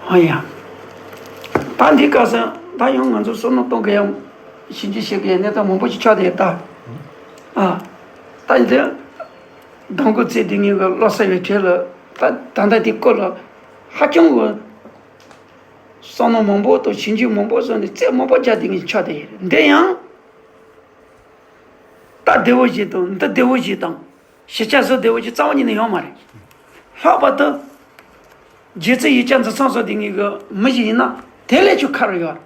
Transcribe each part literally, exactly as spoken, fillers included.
ཨ་ཡ། ད་འདི་སྐབས་སུ་ད་ཡང་ང་ཚོ་བསམ་བློ་གཏོང་གི་ཡང་ཞིབ་འཇུག་བྱེད་ཀྱི་གནས་སྟངས་མང་པོ་ཞིག་ཆགས་བསྡད་ཡོད་ད། ཨ། ད་འདི་གདམས་ངག་བརྩེགས་འདི་ངེད་ཀྱི་བློ་གསལ་བའི་གྲས་ལ་ད་ད་ལྟ་དེ་སྐོར་ལ་ཧ་ཅང་གི་བསམ་བློ་མང་པོ་དང་ཞིབ་འཇུག་མང་པོ་བཟོས་ནས་བརྩེགས་མང་པོ་རྒྱག་བསྡད་མཁན་ཆགས་བསྡད་ཡོད་རེད། འདི་ཡང་། ད་བདེ་བོ་ཞིག་དང་འདི་བདེ་བོ་ཞིག་དང་། ཞིབ་ཆ་བཟོ་བདེ་བོ་ཞིག་རྩ་བ་ཉིད་ནས་ཡོད་མ་རེད། ལྷག་པར་དུ། རྗེ་བཙུན་ཡིག་བརྒྱ་འཛིན་ཚང་སོགས་དེ་ངེད་ཀྱི་མི་ཞིག་ཡིན་ན་དེ་ལས་ཆུ་ཁ་རུ་ཡོད།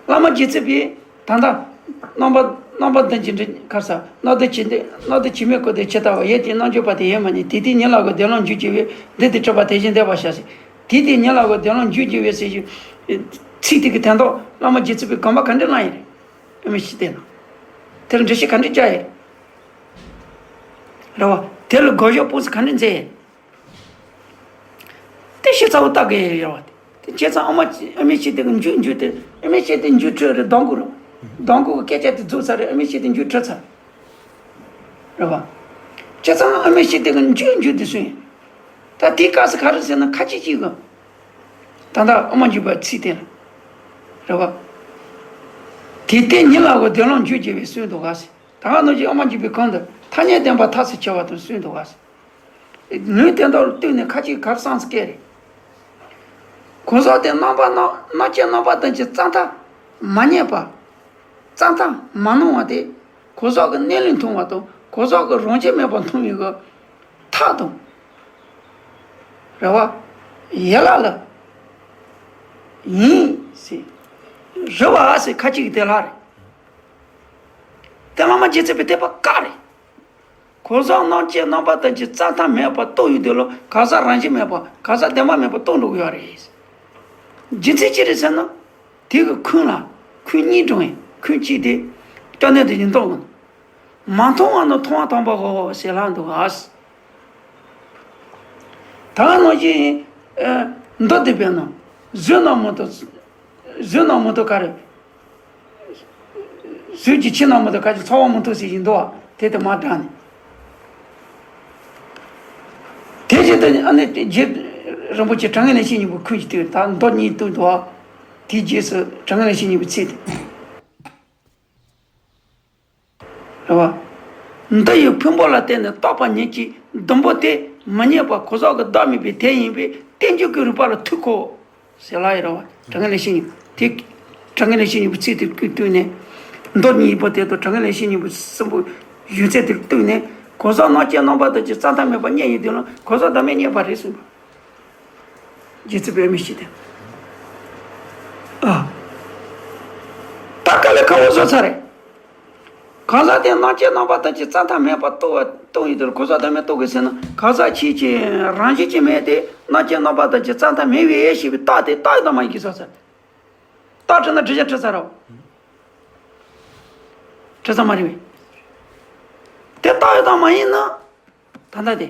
བླ་མ་རྗེ་བཙུན་པས་ད་ལྟ་རྣམ་པ་རྣམ་པ་བདུན་གྱི་འདྲི་ཁར་ས་སྣོད་ལྡན་བྱེད་འདི་སྣོད་ལྡན་བྱེད་མེད་སྐུ་དེ་ཇི་ལྟ་བ་ཡོད་དེ་རྣལ་འབྱོར་པ་དེ་ཡོད་མ་ཉིད་དེ་དེ་ཉིད་ལ་གོ་བདེ་བླག་འཇུག་ཅེས་པས་འདི་དེ་གྲུབ་པ་དེ་བཞིན་འདས་པ་བྱ་ཟེར། དེ་དེ་ཉིད་ལ་གོ་བདེ་བླག་འཇུག་ཅེས་པས་ཟེར་ཞིང་། ཚིག་དེ་གི་དོན་དག་བླ་མ་རྗེ་བཙུན་པས་དགོངས་པ་ག་འདྲ་གནང་ཡིན་རེད། ཨ་མི་ཤི་དེ་ན། དེར་འགྲེལ་བཤད་ག་འདྲ་བྱ་ཡིན། རེད་བ། དེ་ལ་དགོངས་ཞུ་སྤོང་ས་ག་འདྲ་མཛད་ཡིན། དེ་ཤི་ཚ་བོ་ལྟ་གི་ཡོད་རེད་བ། དེ་བྱས་ཙང་ཨ་མ་ཨ་མི་ཤི་དེ་གི་མཇུག་མཇུག་དེ་ཨ་མི་ཤི་དེ་མཇུག་འཕྲོད་རེད་གདོང་གུ་རེད། གདོང་གུ་གི་སྐད་ཆ་དེ་རྫོགས་ཚར་རེད་ཨ་མི་ཤི་དེ་མཇུག་འཕྲོད་ཚར། རེད་བ། བྱས་ཙང་ཨ་མི་ཤི་དེ་གི་མཇུག་མཇུག་དེ་སུན། ད་དེའི་སྐབས་སུ་ག་རེ་ཟེར་ན་ཁ་ཅིག་ཅིག་གི་ད་ལྟ་ཨ་མ་འཇུག་པའི་ཚིག་དེ་ལ། རེད་བ། དེ་ལྟས་ཉིད་ལ་གོ་བདེ་བླག་འཇུག་ཅེས་པས་གསུངས་འདུག་ག་ཟེར། ད་ག་ནང་བཞིན་ཨ་མ་འཇུག་པའི་གང་དུ་ཐ་སྙད་བདེན་པ་ཐག་ཆོད་ཆེ་བ་དང་གསུངས་འདུག་ག་ཟེར། ལུང་དེ་དག་ལ་ལྟོས་ནས་ཁ་ཅིག་གར་སངས་སུ་སྐད་རེད། གང་ཟག་དེ་རྣམ་པ་རྣམ་རྣམ་བཅད་རྣམ་པ་དང་གཅིག་རྩ་མཐའ་མ་རྙེད་པ། རྩ་མཐའ་མ་སྣང་བ་དེ་གང་ཟག་གི་གནས་ལུགས་མཐོང་བ་དང་གང་ཟག་གི་རང་བཞིན་མེད་པར་མཐོང་བའི་གི་མཐའ་དང་། རེད་བ། ཡན་ལག་ལ། ཡིན་ཟེར། རེད་བ་ཟེར་ཁ་ཅིག་གིས་དེ་ལ་རེད། དེ་བླ་མ་རྗེ་བཙུན་པས་དེ་པ་བཀག་རེད། གང་ཟག་རྣམ་བཅད་རྣམ་པ་དང་གཅིག་རྩ་མཐའ་མེད་པར་རྟོགས་ཡོད་དེ་ལ་གང་ཟག་རང་བཞིན་མེད་པ་གང་ཟག་བདེན་པ་མེད་པར་རྟོགས་འགྲོ་གི་ཡོད་རེད། རྒྱུ་མཚན་ཅི་རེད་ཟེར་ན། དེ་གི་ཁུངས་ལ་ཁུངས་གཉིས་འགྲོ་ཡིན་ཁུངས་གཅིག་དེ། སྐྱབས་གནས་དེ་ཡིན་མདོག་ནི། མ་མཐོང་བ་ནི་མཐོང་བ་དམ་པའོ་ཟེར་ལབ་འདུག་ག་ད་ག་ནང་བཞིན། མདོ་སྡེ་པའི་ནང་། གཟུགས་རྣམས་མ་མཐོང་། གཟུགས་རྣམས་མ་མཐོང་ག་རེ། གཟུགས་ཀྱི་ཕྱི་རྣམས་མ་མཐོང་ག་ཅི་ཚོར་བ་མ་མཐོང་ཟེར་གྱི་འདུག་བ་དེ་དེ་མ་དྲང་ནས། དེ་བཞིན་དུ་ཨ་ནི་རྗེ་རིན་པོ་ཆེ་དྲང་ངེས་ལེགས་བཤད་སྙིང་པོའི་ཁུངས་ཀྱིས་བསྟན་ད་མདོ་གཉིས་བསྟན་འདུག་བ། དེའི་རྗེས་སུ་དྲང་ངེས་ལེགས་བཤད་སྙིང་པོའི་ཚིག་དེ། རེད་བ། འདི་ཡི་ཕུང་པོ་ལ་བརྟེན་ནས་རྟོགས་པ་ཉིད་ཀྱི་སྡོང་པོ་དེ་མི་རྙེད་པ་གང་ཟག་གི་བདག་མེད་པའི་དོན་ཡིན་པས་རྟེན་འབྱུང་གི་རིགས་པ་ལ་ཐུག་གོ། ཟེར་ལ་ཡི་རེད་བ། དྲང་ངེས་ལེགས་བཤད་སྙིང་པོ་དེ། དྲང་ངེས་ལེགས་བཤད་སྙིང་པོ་ཚིག་དེ་ཀུན་བསྟུན་ནས། མདོ་གཉིས་པོ་དེ་དང་དྲང་ངེས་ལེགས་བཤད་སྙིང་པོ་གསུམ་པོ་ཡོན་ཚད་དེ་བསྟུན་ནས་གང་ཟག་རྣམ་བཅད་རྣམ་པ་དང་གཅིག་རྩ་མཐའ་མེད་པར་རྙེད་ཡོད་དུས་ལ་གང་ཟག་བདག་མེད་རྙེད་པ་རེད་གསུངས་པ། རྗེ་བཙུན་པས་མི་ཤེས་ཏེ། ཨ། ད་དཀའ་ལས་ཁག་པོ་བཟོ་ཚར་རེད། གང་ཟག་དེ་རྣམ་བཅད་རྣམ་པ་དང་གཅིག་རྩ་མཐའ་མེད་པར་རྟོགས་པ་རྟོགས་ཡོད་དུས་གང་ཟག་བདག་མེད་རྟོགས་དགོས་ཟེར་ན་གང་ཟག་ཆོས་ཅན་རང་བཞིན་གྱིས་མེད་དེ་རྣམ་བཅད་རྣམ་པ་དང་གཅིག་རྩ་མཐའ་མེད་པའི་ཞེས་པའི་རྟགས་དེ་རྟགས་ཡོད་དམ་མ་ཡིན་གྱི་བཟོ་ཚར། རྟགས་བྲིས་ན་འགྲེལ་བཤད་བྲིས་ཚར་རོ། བྲིས་ཚར་མ་རེད་པས། དེ་རྟགས་ཡོད་དམ་མ་ཡིན་ན། ད་ལྟ་དེ།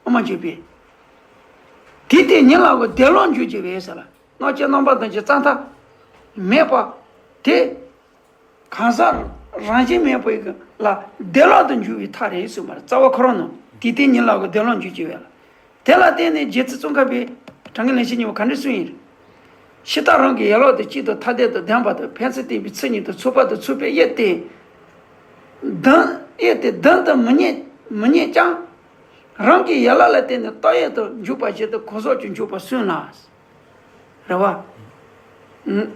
ཨ་མ་བརྗོད་པས། དེ་ལྟས་ཉིད་ལ་གོ་བདེ་བླག་འཇུག་ཅེས་པས་ཟེར་ལ། རྣམ་བཅད་རྣམ་པ་དང་གཅིག་རྩ་མཐའ་མེད་པ། དེ། གང་ཟག་རང་བཞིན་མེད་པའི་ལ་བདེ་བླག་ཏུ་འཇུག་པའི་མཐའ་རེད་གསུངས་པ་རེད་རྩ་བ་ཁོ་རང་ནང་དེ་ལྟས་ཉིད་ལ་གོ་བདེ་བླག་འཇུག་ཅེས་པས་ལ། དེ་ལ་བརྟེན་ནས་རྗེ་བཙུན་ཙོང་ཁ་པས་དྲང་ངེས་ལེགས་བཤད་སྙིང་པོ་ག་འདྲ་གསུངས་ཡིན། ཕྱི་ལྟར་རང་གི་ཡན་ལག་ཏུ་གཅིག་ཏུ་ཐ་དད་དུ་ལྡན་པ་དང་ཕན་ཚུན་བརྟེན་པའི་ཚུལ་ཉིད་དུ་ཚོགས་པ་དང་ཚོགས་པའི་དབྱེ་སྟེ། བདུན་དབྱེ་སྟེ་བདུན་དུ་མི་རྙེད་མི་རྙེད་ཀྱང་། རང་གི་ཡན་ལག་ལ་བརྟེན་ནས་རྟགས་ཡོད་དུ་འཇུག་པ་བཞིན་དུ་གང་ཟག་ཀྱང་འཇུག་པར་གསུངས་ལ། རེད་བ།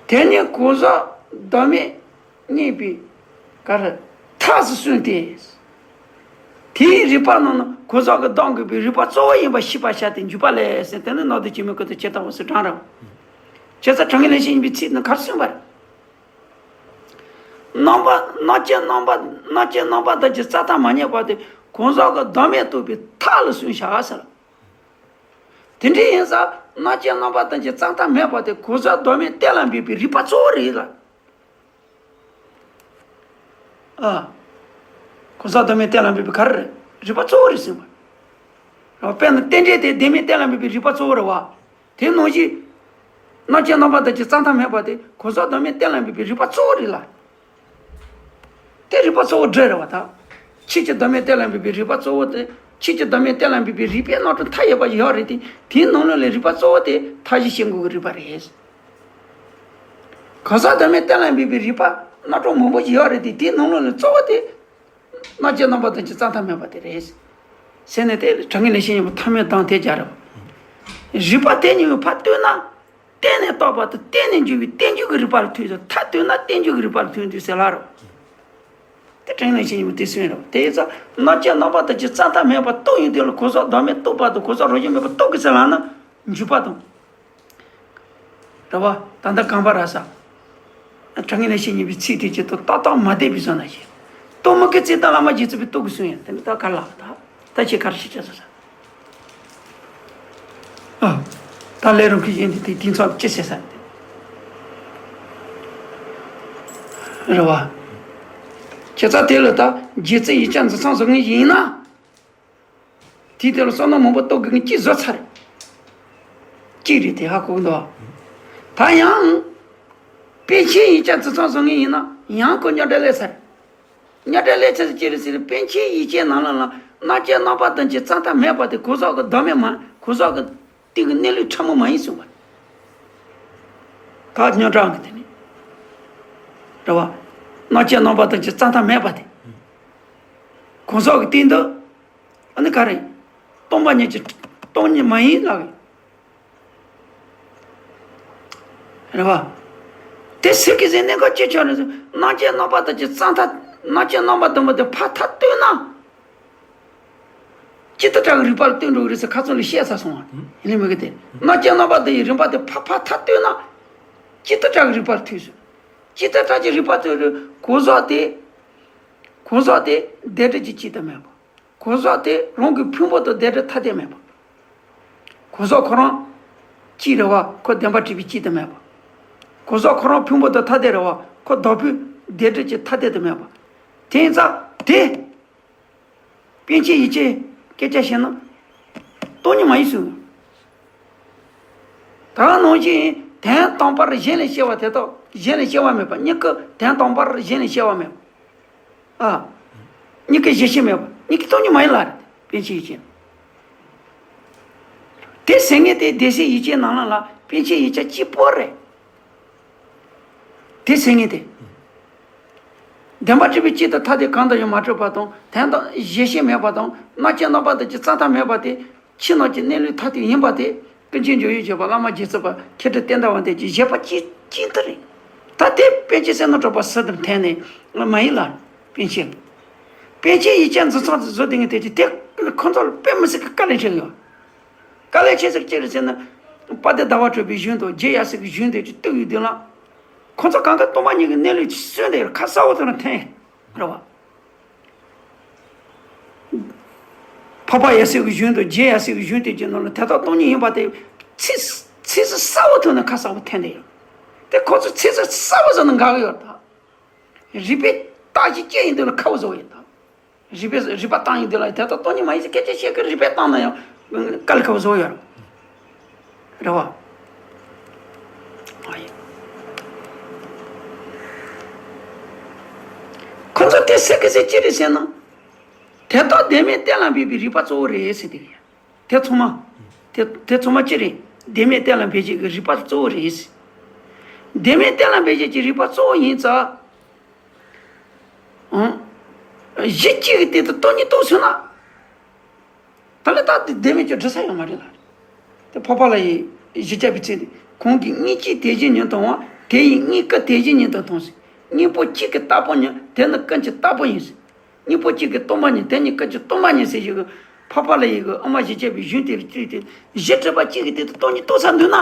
དེ་ཉིད་གང་ཟག་བདག་མེད་རྙེད་པའི་ག་རེ་ཐབས་སུ་གསུངས་ཏེ། དེའི་རིགས་པ་རྣམས་ནི་གང་ཟག་གི་བདག་དགོས་པའི་རིགས་པ་གཙོ་བོ་ཡིན་པར་ཤེས་པར་བྱ་སྟེ་འཇུག་པ་ལས་ཟེར་དེ་ནི་སྣོད་ལྡན་བྱེད་མེད་སྐུ་དེ་ཇི་ལྟ་བ་སུ་དྲང་ར། བྱས་ཙང་དྲང་ངེས་ལེགས་བཤད་སྙིང་པོའི་ཚིག་ནི་ག་རེ་གསུངས་པ་རེད། རྣམ་པ་རྣམ་བཅད་རྣམ་པ་རྣམ་བཅད་རྣམ་པ་དང་གཅིག་རྩ་མཐའ་མ་རྙེད་པ་དེ་གང་ཟག་གི་བདག་མེད་རྟོགས་པའི་ཐབས་ལ་གསུངས་བཞག་ཟེར། དེ་འདྲའི་ཡིན་ཙང་རྣམ་བཅད་རྣམ་པ་དང་གཅིག་རྩ་མཐའ་མེད་པ་དེ་གང་ཟག་བདག་མེད་གཏན་ལ་འབེབས་པའི་རིགས་པ་གཙོ་བོ་རེད་ལ། ཨ། གང་ཟག་བདག་མེད་གཏན་ལ་འབེབས་པའི་ག་རེ་རེད། རིགས་པ་གཙོ་བོ་རེད་ཟེར་བ། རེད་བ། དཔེར་ན་རྟེན་འབྲེལ་དེ་བདེན་མེད་གཏན་ལ་འབེབས་པའི་རིགས་པ་གཙོ་བོ་རེད་བ། དེ་ནང་བཞིན། རྣམ་བཅད་རྣམ་པ་དང་གཅིག་རྩ་མཐའ་མེད་པ་དེ་གང་ཟག་བདག་མེད་གཏན་ལ་འབེབས་པའི་རིགས་པ་གཙོ་བོ་རེད་ལ། དེ་རིགས་པ་གཙོ་བོ་སྒྲ་རེད་བ་ད། ཆོས་ཀྱི་བདག་མེད་གཏན་ལ་འབེབས་པའི་རིགས་པ་གཙོ་བོ་དེ། ཆོས་ཀྱི་བདག་མེད་གཏན་ལ་འབེབས་པའི་རིགས་པའི་རྣམ་གྲངས་མཐའ་ཡས་པ་ཞིག་ཡོད་རེད་དེ། དེའི་ནང་ལོགས་ལ་རིགས་པ་གཙོ་བོ་དེ་མཐའ་བཞི་ཤེས་དགོས་ཀྱི་རིགས་པ་རེད། གང་ཟག་བདག་མེད་གཏན་ལ་འབེབས་པའི་རིགས་པ་རྣམ་གྲངས་མང་པོ་ཞིག་ཡོད་རེད་དེ། དེའི་ནང་ལོགས་ལ་གཙོ་བོ་དེ་རྣམ་དཔྱོད་རྣམ་པ་དང་བཅས་རྩ་མཐའ་མེད་པ་དེ་རེད། ཟེར་ནས་དེ་དྲང་ངེས་ལེགས་བཤད་སྙིང་པོ་མཐའ་མེད་གདངས་དེ་སྦྱར་རོ། རིགས་པ་དེ་གཉིས་ཀྱི་ཕར་ལྟོས་ན། བརྟེན་ནས་བཏགས་པ་དང་བརྟེན་ནས་འཇུག་པའི་བརྟེན་འཇུག་གི་རིགས་པ་ལ་ཐུག་ཡོད། མཐར་ལྟོས་ན་བརྟེན་འཇུག་གི་རིགས་པ་ལ་ཐུག་འདུག་ཟེར་ལབ་རོ། དེ་དྲང་ངེས་ལེགས་བཤད་སྙིང་པོ་དེ་གསུངས་རོ། དེ་ཡིན་ཙང་རྣམ་དཔྱོད་རྣམ་པ་དང་བཅས་རྩ་མཐའ་མེད་པ་རྟོགས་ཡོང་དུས་ལ་གང་ཟག་བདག་མེད་རྟོགས་པ་དང་གང་ཟག་རང་བཞིན་མེད་པ་རྟོགས་དགོས་ཟེར་ལབ་ན་འཇུག་པ་དང་། རེད་བ། ད་ལྟ་གོམས་པ་ར་ས། དྲང་ངེས་ལེགས་བཤད་སྙིང་པོའི་ཚིག་དེ་ཅིག་ཏུ་ཏག་ཏག་མ་བསྡད་པའི་བཟོ་ན་ཞིག་རྟོགས་མི་དགོས་ཚེ་ད་བླ་མ་རྗེ་བཙུན་པས་རྟོགས་དགོས་གསུངས་ཡོད། དེ་ནི་ད་ག་ལ་ད་ད་ཁྱེད་ག་རེ་ཞིག་བྱས་སོང་ས། ཨ། ད་ལས་རང་གི་ཡིན་དེ་དེ་དེང་སང་ཅི་བྱེད་ས་རེད། རེད་བ། ཁྱེད་ཚ་དེ་ལ་ད་རྗེ་བཙུན་ཡིག་བརྒྱ་འཛིན་མཚམས་བཟོ་ངེས་ཡིན་ན། དེའི་དེ་ལ་བསོད་ནམས་མང་པོ་གཏོང་དགོས་ངེས་ཅི་བཟོ་ཚར། གཅིག་རེད་དེ་ཧ་གོ་གི་འདུག་ད་ཡང་། པཎ་ཆེན་ཡིག་བརྒྱ་འཛིན་མཚམས་བཟོ་ངེས་ཡིན་ན་ཡང་ཁོ་རྙོག་དྲ་སླེབས་ཚར། རྙོག་དྲ་སླེབས་ཚར་ཅི་རེད་ཟེར་ན། པཎ་ཆེན་ཡིག་བརྒྱའི་ནང་ལ་ལ་རྣམ་དཔྱོད་རྣམ་པ་དང་བཅས་རྩ་མཐའ་མེད་པ་དེ་གང་ཟག་གི་བདག་མེད་མ། གང་ཟག་གི་སྟེང་གི་གནས་ལུགས་ཕྲ་མོ་མ་ཡིན་གསུངས་པ། ད་རྙོག་དྲ་གི་དེ་ནི། རེད་བ། རྣམ་དཔྱོད་རྣམ་པ་དང་བཅས་རྩ་མཐའ་མེད་པ་དེ། གང་ཟག་གི་སྟེང་དུ། ཨ་ནི་ག་རེ། སྟོང་པ་ཉིད་ཀྱི། སྟོང་ཉིད་མ་ཡིན་ལབ་ཀྱི། རེད་བ། དེ་ཟེར་གི་ཟེར་གནད་འགག་ཅི་ཆགས་རེད་ཟེར། རྣམ་དཔྱོད་རྣམ་པ་དང་བཅས་རྩ་མཐའ། རྣམ་དཔྱོད་རྣམ་པ་དང་བཅས་དེ་ཕར་མཐའ་ལྟོས་ན། ཇི་ལྟར་གྲགས་ཀྱི་རིགས་པ་ལ་ལྟོས་འགྲོ་གི་རེད་ཟེར་ཁ་ཚོན་ལ་བཤད་ཚར་སོང་བ། ཡིན་ལེ་མི་གི་དེ། རྣམ་དཔྱོད་རྣམ་པ་དེ་ཡི་རིམ་པ་དེ་ཕར་ཕར་མཐའ་ལྟོས་ན། ཇི་ལྟར་གྲགས་ཀྱི་རིགས་པ་ལ་ཐུག་ཟེར། ཇི་ལྟར་གྲགས་ཀྱི་རིགས་པ་ལ་ཐུག་རེད། གང་ཟག་དེ། གང་ཟག་དེ་བདེན་འབྲས་ཀྱི་སྤྱི་དང་མེད་པ། གང་ཟག་དེ་རང་གི་ཕུང་པོ་དང་བདེན་འབྲས་ཐ་དད་མེད་པ། གང་ཟག་ཁོ་རང་གཅིག་རེད་བ། ཁོ་བདེན་པར་གྲུབ་པའི་སྤྱི་དང་མེད་པ། གང་ཟག་ཁོ་རང་ཕུང་པོ་དང་ཐ་དད་རེད་བ། ཁོ་བདག་པོའི་བདེན་འབྲས་ཀྱི་ཐ་དད་དུ་མེད་པ། དེ་ཡིན་ཙང་དེ། པཎ་ཆེན་ཡིག་བརྒྱའི་སྐད་ཆ་བཤད་ན། སྟོང་ཉིད་མ་ཡིན་གསུངས། ད་ག་ནང་བཞིན་དོན་དམ་པར་གཞན་ལས་སྐྱེ་བ་དེ་དག་གཞན་ལས་སྐྱེ་བ་མེད་པ། གཉིས་ཀ་དོན་དམ་པར་གཞན་ལས་སྐྱེ་བ་མེད་པ། ཨ། གཉིས་ཀ་གཞི་ཤེས་མེད་པ། གཉིས་ཀ་སྟོང་ཉིད་མ་ཡིན་ལ་རེད། པཎ་ཆེན་ཡིག་བརྒྱ། དེ་ཟེར་ངེས་དེ་སྡེ་སྲིད་ཡིག་བརྒྱའི་ནང་ལ་ལ་པཎ་ཆེན་ཡིག་བརྒྱ་གཅིག་པོ་རེད། དེ་ཟེར་ངེས་དེ། བདེན་པར་གྲུབ་པའི་སྤྱི་དང་ཐ་དད་གང་དུ་ཡང་མ་གྲུབ་པ་དང་། དོན་དམ་གཞི་ཤེས་མེད་པ་དང་། རྣམ་དཔྱོད་རྣམ་པ་དང་བཅས་རྩ་མཐའ་མེད་པ་དེ། ཕྱི་ནང་གི་གནས་ལུགས་ཐ་དད་ཡིན་པ་དེ། ཀུན་མཁྱེན་འཇམ་དབྱངས་བཞད་པ་བླ་མ་རྗེ་བཙུན་པ་མཁས་གྲུབ་བསྟན་དར་དབང་ལྡན་གྱི་བཞེད་པ་གཅིག་གཅིག་འདི་རེད། ད་དེ་པཎ་ཆེན་བསོད་ནམས་གྲགས་པ་ཟུར་དུ་འཐེན་ནས་མ་ཡིན་ལ། པཎ་ཆེན། པཎ་ཆེན་ཡིག་བརྒྱ་འཛིན་མཚམས་སུ་བཟོ་བསྡད་མཁན་དེ་ཅི་དེ་ཁོ་ཚོ་ལ་དཔེ་མི་སྲིད་ཀྱི་དཀའ་ལས་འཕྲད་ཡོད། དཀའ་ལས་ཆེ་ཟེར་ཅི་རེད་ཟེར་ན། དཔལ་ལྡན་ཟླ་བ་གྲགས་པའི་གཞུང་དང་རྗེ་ཡབ་སྲས་ཀྱི་གཞུང་དེ་ཅི་གཏུགས་ཡོད་དུས་ལ། ཁོ་ཚོ་གང་ག་སྟོང་པ་ཉིད་ཀྱི་གནས་ལུགས་ཀྱི་སྲོལ་དེ་ཁ་གསལ་པོ་ཐོག་ནས་འཐེན་ཡོད་རེད་བ། འཕགས་པ་ཡབ་སྲས་ཀྱི་གཞུང་དང་རྗེ་ཡབ་སྲས་ཀྱི་གཞུང་དེ་ཅི་ནང་ལ་དེ་དག་སྟོང་ཉིད་ཡིན་པ་དེ་ཚིག་ཚིག་གསལ་པོ་ཐོག་ནས་ཁ་གསལ་པོ་འཐེན་བསྡད་ཡོད། དེ་ཁོ་ཚོ་ཚིག་གསལ་པོ་བཟོ་ན་དགའ་གི་ཡོད་ད། རིགས་པའི་རྟགས་ཀྱིས་དཔྱད་ཡིན་དུས་ལ་ཁག་པོ་བཟོ་བ་ཡིན་ད། རིགས་པའི་རིགས་པ་བཏང་ཡིན་དུས་ལ་དེ་ལྟར་སྟོང་ཉིད་མ་ཡིན་ཟེར་སྐད་ཆ་བཤད་ཀྱི་རིགས་པས་བཏང་ན་ཡང་དཀའ་ལས་ཁག་པོ་བཟོ་ཡོད་རེད་བ། ཨ་ཡེ། ཁོ་ཚོ་དེ་ཟེར་གི་ཟེར་ཅི་རེད་ཟེར་ན། དེ་དག་བདེན་མེད་གཏན་ལ་འབེབས་པའི་རིགས་པ་གཙོ་བོ་རེད་ཟེར་དེ་རེད། དེ་ཚང་མ། དེ་དེ་ཚང་མ་ཅི་རེད། བདེན་མེད་གཏན་ལ་འབེབས་བྱེད་ཀྱི་རིགས་པ་གཙོ་བོ་རེད། བདེན་མེད་གཏན་ལ་འབེབས་བྱེད་ཀྱི་རིགས་པ་གཙོ་བོ་ཡིན་ཙང་། ཨང་། གཞི་གཅིག་གི་སྟེང་དུ་སྟོང་ཉིད་རྟོགས་ཟེར་ན། ད་ལྟ་ད་བདེན་མེད་ཀྱི་འགྲེལ་ས་ཡོད་མ་རེད་ལ། དེ་འཕགས་པ་ལྷ་ཡི་བཞི་བརྒྱ་པའི་ཚིག་འདི། གང་གིས་དངོས་གཅིག་དེ་བཞིན་ཉིད་དུ་འོང་བ། དེ་ཡིས་དངོས་ཀུན་དེ་བཞིན་ཉིད་དུ་མཐོང་ཟེར། དངོས་པོ་གཅིག་གི་རྟག་པ་ཉིད་དེ་ནི་ཀུན་གྱི་རྟག་པ་ཡིན་ཟེར། དངོས་པོ་གཅིག་གི་སྟོང་པ་ཉིད་དེ་ཉིད་ཀུན་གྱི་སྟོང་པ་ཉིད་ཟེར་ཞིག་གི་འཕགས་པ་ལྷ་ཡི་གི་དབུ་མ་བཞི་བརྒྱ་པའི་གཞུང་དེ་ལ་བརྩིས་ཏེ་གཞི་གྲུབ་པ་གཅིག་གི་སྟེང་དུ་སྟོང་ཉིད་རྟོགས་ཚར་འདུག་ན།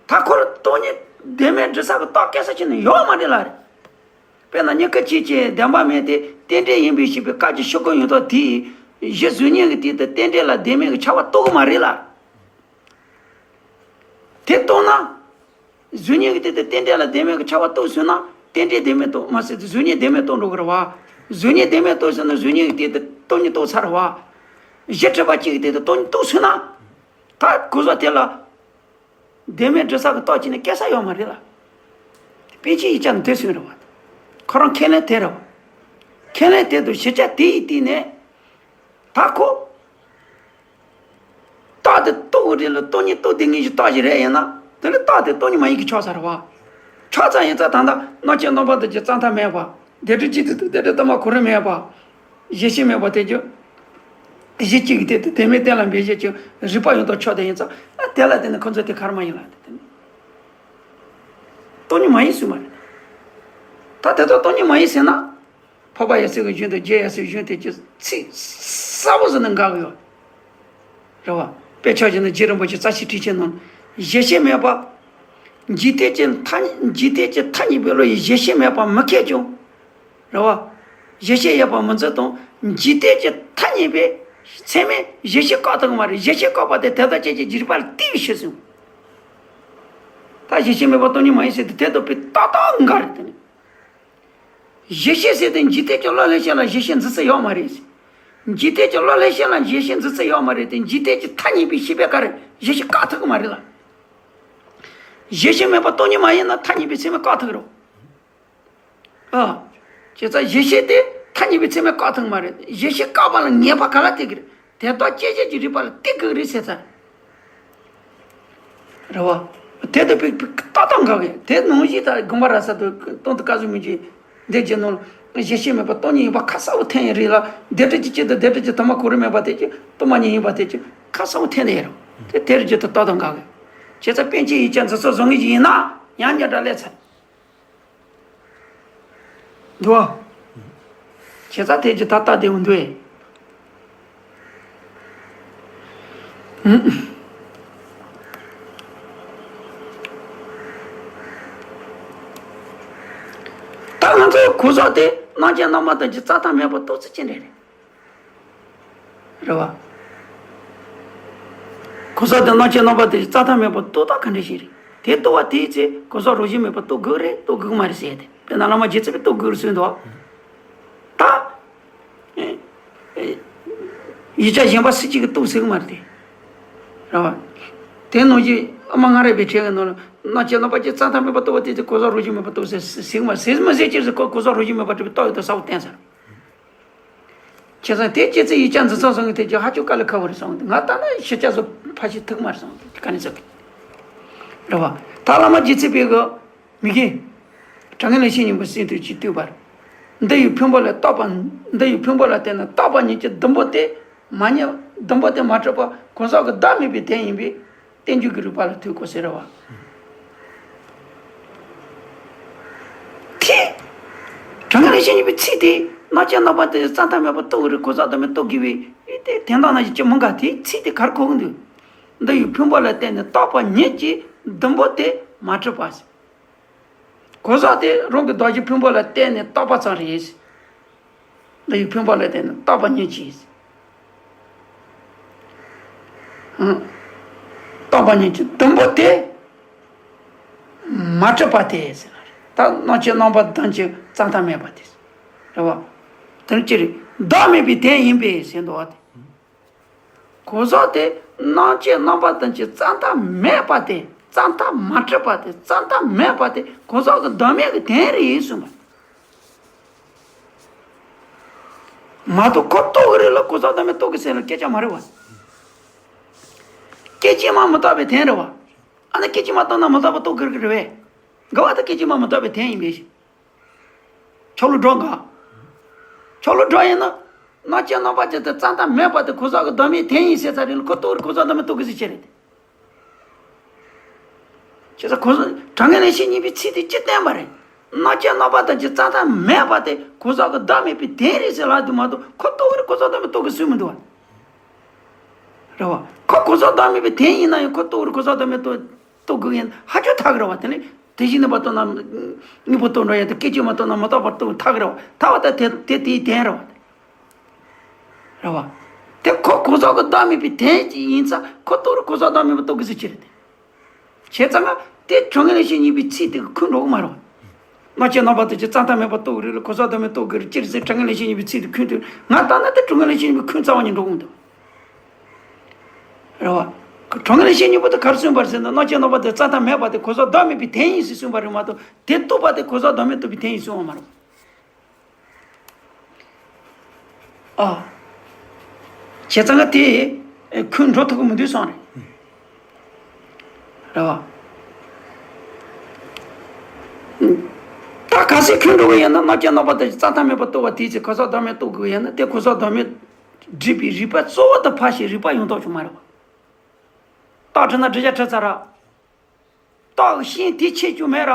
ད་ཁོ་རང་སྟོང་ཉིད་བདེན་མེད་འགྲེལ་ས་གི་རྟགས་སྐད་ཆ་ཅིག་ནི་ཡོད་མ་རེད་ལ་རེད། དཔེར་ན་དངོས་ཀུན་གཅིག་ཅན་བདེན་པ་མེད་དེ་རྟེན་འབྲེལ་ཡིན་པའི་ཞེས་པའི་སྐབས་ཀྱི་ཤོ་ཀུན་ཡོད་དོ་དེས་གཞི་གཟུགས་བརྙན་གྱི་སྟེང་དུ་རྟེན་འབྲེལ་ལ་བདེན་མེད་ཀྱི་ཁྱབ་པ་རྟོགས་ཀྱི་མ་རེད་ལ། དེ་རྟོགས་ན། གཟུགས་བརྙན་གྱི་སྟེང་དུ་རྟེན་འབྲེལ་ལ་བདེན་མེད་ཀྱི་ཁྱབ་པ་རྟོགས་ཟེར་ན་རྟེན་འབྲེལ་བདེན་མེད་རྟོགས་མ་ཟེར་ཏེ་གཟུགས་བརྙན་བདེན་མེད་རྟོགས་འགྲོ་གི་རེད་བ། གཟུགས་བརྙན་བདེན་མེད་རྟོགས་ཟེར་ན་གཟུགས་བརྙན་གྱི་སྟེང་དུ་སྟོང་ཉིད་རྟོགས་ཚར་རེད་བ། གཞི་གྲུབ་པ་གཅིག་གི་སྟེང་དུ་སྟོང་ཉིད་རྟོགས་ཟེར་ན། ད་གོ་ས་དེ་ལ། བདེན་མེད་འགྲེལ་ས་གི་རྟགས་ཅིག་ནི་སྐད་ཆ་ཡོད་མ་རེད་ལ། པཎ་ཆེན་ཡིག་བརྒྱ་ནི་དེ་གསུངས་རེད་བ། ཁོ་རང་ཁས་ལེན་དེ་རེད་བ། ཁས་ལེན་དེ་དང་གཞི་རྒྱ་དེ་ཡི་སྟེང་ནས། ད་ཁོ། རྟགས་དེ་རྟོགས་དགོས་རེད་ལ། སྟོང་ཉིད་རྟོགས་དེ་ངེས་ཀྱི་རྟགས་ཤིག་རེད། ཡིན་ན་དེ་ནི་རྟགས་དེ་སྟོང་ཉིད་མ་ཡིན་གྱི་ཆགས་ཚར་བ། ཆགས་ཚར་ཡིན་ཙང་ད་ལྟ་རྣམ་མཁྱེན་རྣམ་པ་དང་གཅིག་རྩ་མཐའ་མེད་པ། བདེན་གྲུབ་གཅིག་ཏུ་བདེན་གྲུབ་ལྟ་མ་གོ་རིམ་མེད་པ། གཞལ་བྱེད་མེད་པ་དེ་ཀྱང་། གཞི་གཅིག་གི་སྟེང་དུ་དོན་མེད་གཏན་ལ་འབེབས་བྱེད་ཀྱང་རིགས་པ་ཡང་དག་ཆགས་བསྡད་ཡིན་ཙང་། ཨ། དེ་ལ་བརྟེན་ནས་ཁོ་ཚོ་དེ་ག་རེ་མ་ཡིན་ལ་དེ་དེ་ནི་སྟོང་ཉིད་མ་ཡིན་ཟེར་བ་རེད། ད་དེ་དག་སྟོང་ཉིད་མ་ཡིན་ཟེར་ན། འཕགས་པ་ཡབ་སྲས་ཀྱི་གཞུང་དང་རྒྱལ་བ་ཡབ་སྲས་གཞུང་དེ་ཀྱི་ཚིག་གསལ་པོ་ཟིག་ནས་འགལ་གི་ཡོད། རེད་བ། དཔེ་ཆ་བཞག་ན་རྗེ་རིན་པོ་ཆེ་རྩ་ཤེ་ཊཱིཀ་ཆེན་ནང་། གཞལ་བྱེད་མེད་པ། འཇིག་རྟེན་གྱི་མཐའ། འཇིག་རྟེན་གྱི་མཐའ་གཉིས་པའི་བློ་ཡིས་གཞལ་བྱེད་མེད་པ་མི་ཁེགས་ཀྱང་། རེད་བ། གཞལ་བྱེད་ཡོད་པར་མི་འཛིན་དང་། འཇིག་རྟེན་གྱི་མཐའ་གཉིས་པའི་ཚད་མས་གཞལ་བྱེད་བཀག་ཐུབ་ཀྱི་མ་རེད། གཞལ་བྱེད་བཀག་པ་དེ་དེ་དག་ཅན་གྱི་རིགས་པ་ལ་ལྟོས་པའི་ཕྱིར་ཟེར། ད་གཞལ་བྱེད་མེད་པ་སྟོང་ཉིད་མ་ཡིན་ཟེར་དུས་དེ་དང་དཔེ་ཏག་ཏག་འགལ་རེད་དེ་ནི། གཞལ་བྱེད་ཟེར་དུས་འཇིག་རྟེན་གྱི་བློ་ལྷག་བྱེད་ལ་གཞལ་བྱེད་འཛིན་ས་ཡོད་མ་རེད། འཇིག་རྟེན་གྱི་བློ་ལྷག་བྱེད་ལ་གཞལ་བྱེད་འཛིན་ས་ཡོད་མ་རེད་དེ། འཇིག་རྟེན་གྱི་མཐའ་གཉིས་པའི་ཤེས་པས་ག་རེ་གཞལ་བྱེད་བཀག་ཐུབ་ཀྱི་མ་རེད་ལ། གཞལ་བྱེད་མེད་པ་སྟོང་ཉིད་མ་ཡིན་ན་མཐའ་གཉིས་པའི་ཚད་མས་བཀག་ཐུབ་ཀྱི་རེད། ཨ། བྱས་ཙང་གཞལ་བྱེད་དེ་མཐའ་གཉིས་པའི་ཚད་མས་བཀག་ཐུབ་ཀྱི་མ་རེད། གཞལ་བྱེད་བཀག་པ་ལ་ངེས་པ་ག་ལ་ལྟོས་ཀྱི་རེད། དེ་དག་སྐྱེད་བྱེད་ཀྱི་རིགས་པ་ལ་ལྟོས་དགོས་རེད་ཟེར་ཚར། རེད་བ། དེ་ལྟ་བུའི་ཏག་ཏག་འགལ་གི། དེ་ནང་བཞིན་ད་དགོངས་པ་རབ་གསལ་དུ་དོན་དུ་བཀའ་ཟུར་མི་འགྱུར་འདི་གྱི་ནང་ལ་གཞལ་བྱེད་མེད་པ་སྟོང་ཉིད་ཡིན་པ་ཁ་གསལ་པོ་ཐོན་ཡོད་རེད་ལ། བདེན་གྲུབ་ཀྱི་གཅིག་ཏུ་བདེན་གྲུབ་ཀྱི་དོན་མ་གོ་རིམ་མེད་པ་དེ་ཀྱང་སྟོང་པ་ཉིད་ཡིན་པ་དེ་ཀྱང་ཁ་གསལ་པོ་ཐོན་ཡོད་རེད། དེ་དེར་གྱི་དོན་ཏག་ཏག་འགལ་གི། བྱས་ཙང་པཎ་ཆེན་ཡིག་ཆ་འཛིན་སོགས་བཟོ་མཁན་ཞིག་ཡིན་ན་ཡང་སྙན་གྲགས་སླེབས་ཚར། འདུག་བ། བྱས་ཙང་དེ་ཅི་ད་ལྟ་བདེ་བོ་འདུག་ཨེ། ཨུམ། ད་ང་ཚོའི་གོ་ས་དེ་རྣམ་མཁྱེན་རྣམ་པ་དང་གཅིག་རྩ་མཐའ་མེད་པར་རྟོགས་ཚུལ་ཅི་འདྲ་རེད། རེད་བ། གོ་ས་དེ་རྣམ་མཁྱེན་རྣམ་པ་དེ་རྩ་མཐའ་མེད་པར་རྟོགས་སྟངས་ག་འདྲ་ཞིག་རེད། དེ་རྟོགས་པ་དེའི་ཚེ་གོ་ས་རང་བཞིན་མེད་པར་རྟོགས་དགོས་རེད། རྟོགས་དགོས་མ་རེད་ཟེར་ཏེ། དཔེར་ན་བླ་མ་རྗེ་བཙུན་པས་རྟོགས་དགོས་རེད་གསུངས་འདུག་ད། ཨེ། ཨེ། ཡིག་ཆ་གཞན་པ་སུ་གཅིག་གིས་རྟོགས་ཟེར་གི་མ་རེད་དེ། རེད་བ། དེ་ནང་བཞིན་ཨ་མ་མངའ་རིས་པའི་ཕྲེང་གི་ནང་ལ་རྣམ་མཁྱེན་རྣམ་པ་ཀྱི་རྩ་མཐའ་མེད་པར་རྟོགས་པ་དེའི་ཚེ་གོ་ས་རང་བཞིན་མེད་པར་རྟོགས་ཟེར་ཟེར་གི་མ་རེད། ཟེར་མི་ཟེར་ཅི་ཟེར་གོ་གོ་ས་རང་བཞིན་མེད་པར་གྲུབ་པའི་རྟོགས་ཡོད་དོ་གསལ་པོ་བསྟན་ཚར། བྱས་ཙང་དེ་སྐྱེས་ཚེ་ཡིག་ཆ་འཛིན་སྟངས་བཟང་གི་དེ་ཀྱང་ཧ་ཅང་དཀའ་ལས་ཁག་པོ་རེད་བསམ་གི། ང་ལྟ་ན་ཤེས་བྱ་བཟོ་ཕལ་ཆེར་ཐུབ་མ་རེད་བསམ་གི། དཀའ་ལས་ཚ་གི། རེད་བ། ད་བླ་མ་རྗེ་བཙུན་པས་གི་མི་དགེ། དྲང་ངེས་ལེགས་བཤད་སྙིང་པོ་ཟེར་དུས་ཅི་བསྟོད་པར། འདི་ཡི་ཕུང་པོ་ལ་རྟོག་པ། འདི་ཡི་ཕུང་པོ་ལ་བརྟེན་ནས་རྟོག་པ་ཉིད་ཀྱི་སྡོང་པོ་དེ་མ་ཉིད། སྡོང་པོ་དེ་མ་གྲུབ་པ་གང་ཟག་གི་བདག་མེད་པའི་དོན་ཡིན་པས། རྟེན་འབྱུང་གི་རིགས་པ་ལ་ཐུག་གོ་ཟེར་བ། དེ། དྲང་ངེས་ལེགས་བཤད་སྙིང་པོའི་ཚིག་དེ་རྣམ་མཁྱེན་རྣམ་པ་དེ་རྩ་མཐའ་མེད་པར་རྟོགས་རིགས་གང་ཟག་བདག་མེད་རྟོགས་དགོས་པའི་དེ་དོན་དག་ནང་བཞིན་ཅི་མི་འགལ། དེའི་ཚིག་དེ་ག་རེ་གོ་གི་འདུག་འདི་ཡི་ཕུང་པོ་ལ་བརྟེན་ནས་རྟོག་པ་ཉིད་ཀྱི་སྡོང་པོ་དེ་མ་གྲུབ་པ། གང་ཟག་དེ་རང་གི་གདགས་གཞིའི་ཕུང་པོ་ལ་བརྟེན་ནས་རྟོགས་པ་ཙམ་རེད། འདི་ཡི་ཕུང་པོ་ལ་བརྟེན་ནས་རྟོག་པ་ཉིད་ཀྱིས། ཨང་། རྟོག་པ་ཉིད་ཀྱི་སྡོང་པོ་དེ་མ་གྲུབ་པ་དེ་ཟེར་ན་རེད། ད་རྣམ་མཁྱེན་རྣམ་པ་བདག་གི་རྩ་མཐའ་མེད་པ་དེ་རེད་བ། དེ་ནི་ཅི་རེད། བདག་མེད་པའི་དོན་ཡིན་པས་ཟེར་འདུག་བ། དེ་གང་ཟག་དེ་རྣམ་མཁྱེན་རྣམ་པ་བདག་གི་རྩ་མཐའ་མེད་པ་དེ། རྩ་མཐའ་མ་གྲུབ་པ་དེ། རྩ་མཐའ་མེད་པ་དེ་གང་ཟག་གི་བདག་མེད་ཀྱི་དོན་རེད་གསུངས་པ། མ་གཏོགས་ཁོ་རྟོགས་ཀྱི་རེད་ལ་གང་ཟག་བདག་མེད་རྟོགས་ཀྱི་ཟེར་ལ་སྐད་ཆ་མ་རེད་བ། སྐད་ཅིག་མ་མི་རྟོགས་པའི་དོན་རེད་བ། ཨ་ནི་སྐད་ཅིག་མ་རྟོགས་ན་མི་རྟོགས་པ་རྟོགས་ཀྱི་རེད་པས། འགལ་བ་དང་སྐད་ཅིག་མ་མི་རྟོགས་པའི་དོན་ཡིན་པས། ཆོག་ལུགས་སྒྲོ་འགལ། ཆོག་ལུགས་སྒྲོ་ཡིན་ན། རྣམ་མཁྱེན་རྣམ་པ་ཅན་དེ་རྩ་མཐའ་མེད་པ་དེ་གང་ཟག་གི་བདག་མེད་དོན་ཡིན་ཟེར་ཚར་རེད་ལ་ཁོ་རྟོགས་རེད་གང་ཟག་བདག་མེད་རྟོགས་ཀྱི་ཟེར་ཆེ་རེད། བྱས་ཙང་གང་ཟག་དྲང་ངེས་ལེགས་བཤད་སྙིང་པོའི་ཚིག་དེ་ཅི་བསྟན་པ་རེད། རྣམ་མཁྱེན་རྣམ་པ་དང་གཅིག་རྩ་མཐའ་མེད་པ་དེ་གང་ཟག་གི་བདག་མེད་པའི་དོན་རེད་ཟེར་ལབ་དུས་མ་གཏོགས་ཁོ་རྟོགས་རེད་གང་ཟག་བདག་མེད་རྟོགས་ཀྱི་སྲོལ་མི་འདུག་བ། རེད་བ། ཁོ་གང་ཟག་བདག་མེད་པའི་དོན་ཡིན་ན་ཡང་ཁོ་རྟོགས་རེད་གང་ཟག་བདག་མེད་རྟོགས་རྟོགས་དགོས་ཡིན་ཧ་ཅང་ཐག་གི་རེད་བ། དེ་ནི་དེ་བཞིན་གནས་པ་རྟོགས་ན་དངོས་པོ་རྟོགས་འགྲོ་ཡ་དེ་སྐད་ཅིག་མ་རྟོགས་ན་མི་རྟོགས་པ་རྟོགས་ཐག་གི་རེད་བ། ཐག་པ་ད་དེ་དེ་དེའི་དོན་རེད་བ། རེད་བ། དེ་ཁོ་གང་ཟག་གི་བདག་མེད་པའི་དོན་ཅིག་ཡིན་ཙང་ཁོ་རྟོགས་རེད་གང་ཟག་བདག་མེད་པ་རྟོགས་དགོས་ཟེར་གྱི་རེད་དེ། བྱས་ཙང་ང་དེ་དྲང་ངེས་ལེགས་བཤད་སྙིང་པོའི་ཚིག་དེ་གི་ཁུངས་འགྲོ་གི་མ་རེད་བ། རྣམ་མཁྱེན་རྣམ་པ་དང་གཅིག་རྩ་མཐའ་མེད་པ་རྟོགས་རེད་ལ་གང་ཟག་བདག་མེད་རྟོགས་དགོས་རེད་ཅི་རེད་ཟེར་དྲང་ངེས་ལེགས་བཤད་སྙིང་པོའི་ཚིག་དེ་ཁུངས་དེ་ང་ལྟ་ན་དེ་དྲང་ངེས་ལེགས་བཤད་སྙིང་པོའི་ཁུངས་རྩ་བ་ཉིད་འགྲོ་གི་མི་འདུག་རེད་བ། དྲང་ངེས་ལེགས་བཤད་སྙིང་པོ་དེ་ག་རེ་གསུངས་པ་རེད་ཟེར་ན་རྣམ་མཁྱེན་རྣམ་པ་དང་རྩ་མཐའ་མེད་པ་དེ་གང་ཟག་བདག་མེད་པའི་དོན་ཡིན་ཟེར་གསུངས་པ་རེད་མ་གཏོགས་དེ་རྟོགས་པ་དེ་གང་ཟག་བདག་མེད་རྟོགས་པའི་དོན་ཡིན་གསུངས་པ་མ་རེད། ཨ། བྱས་ཙང་ཀ་དེ་ཁོད་འགྲོ་ཐུབ་ཀྱི་མི་འདུག་བསམ་རེད། རེད་བ། ད་གལ་སྲིད་ཁོད་འགྲོ་གི་ཡིན་ན་རྣམ་རྒྱལ་རྣམ་པ་དང་རྩ་ཐ་མེད་པར་རྟོགས་པ་དེའི་ཚེ་གོ་ས་བདག་མེད་རྟོགས་དགོས་ཡིན་ན་དེ་གོ་ས་བདག་མེད་སྒྲིབ་པའི་རིག་པ་གཙོ་བོ་དེ་ཕར་ཕྱིན་རིག་པ་ཡོང་ཐབས་ཅིག་མ་རེད་བ། རྟགས་བྲིས་ན་བྲི་བྱ་བྲིས་ཚར་ར། རྟགས་ཤེས་དེ་ཆད་རྒྱུ་མེད་ར།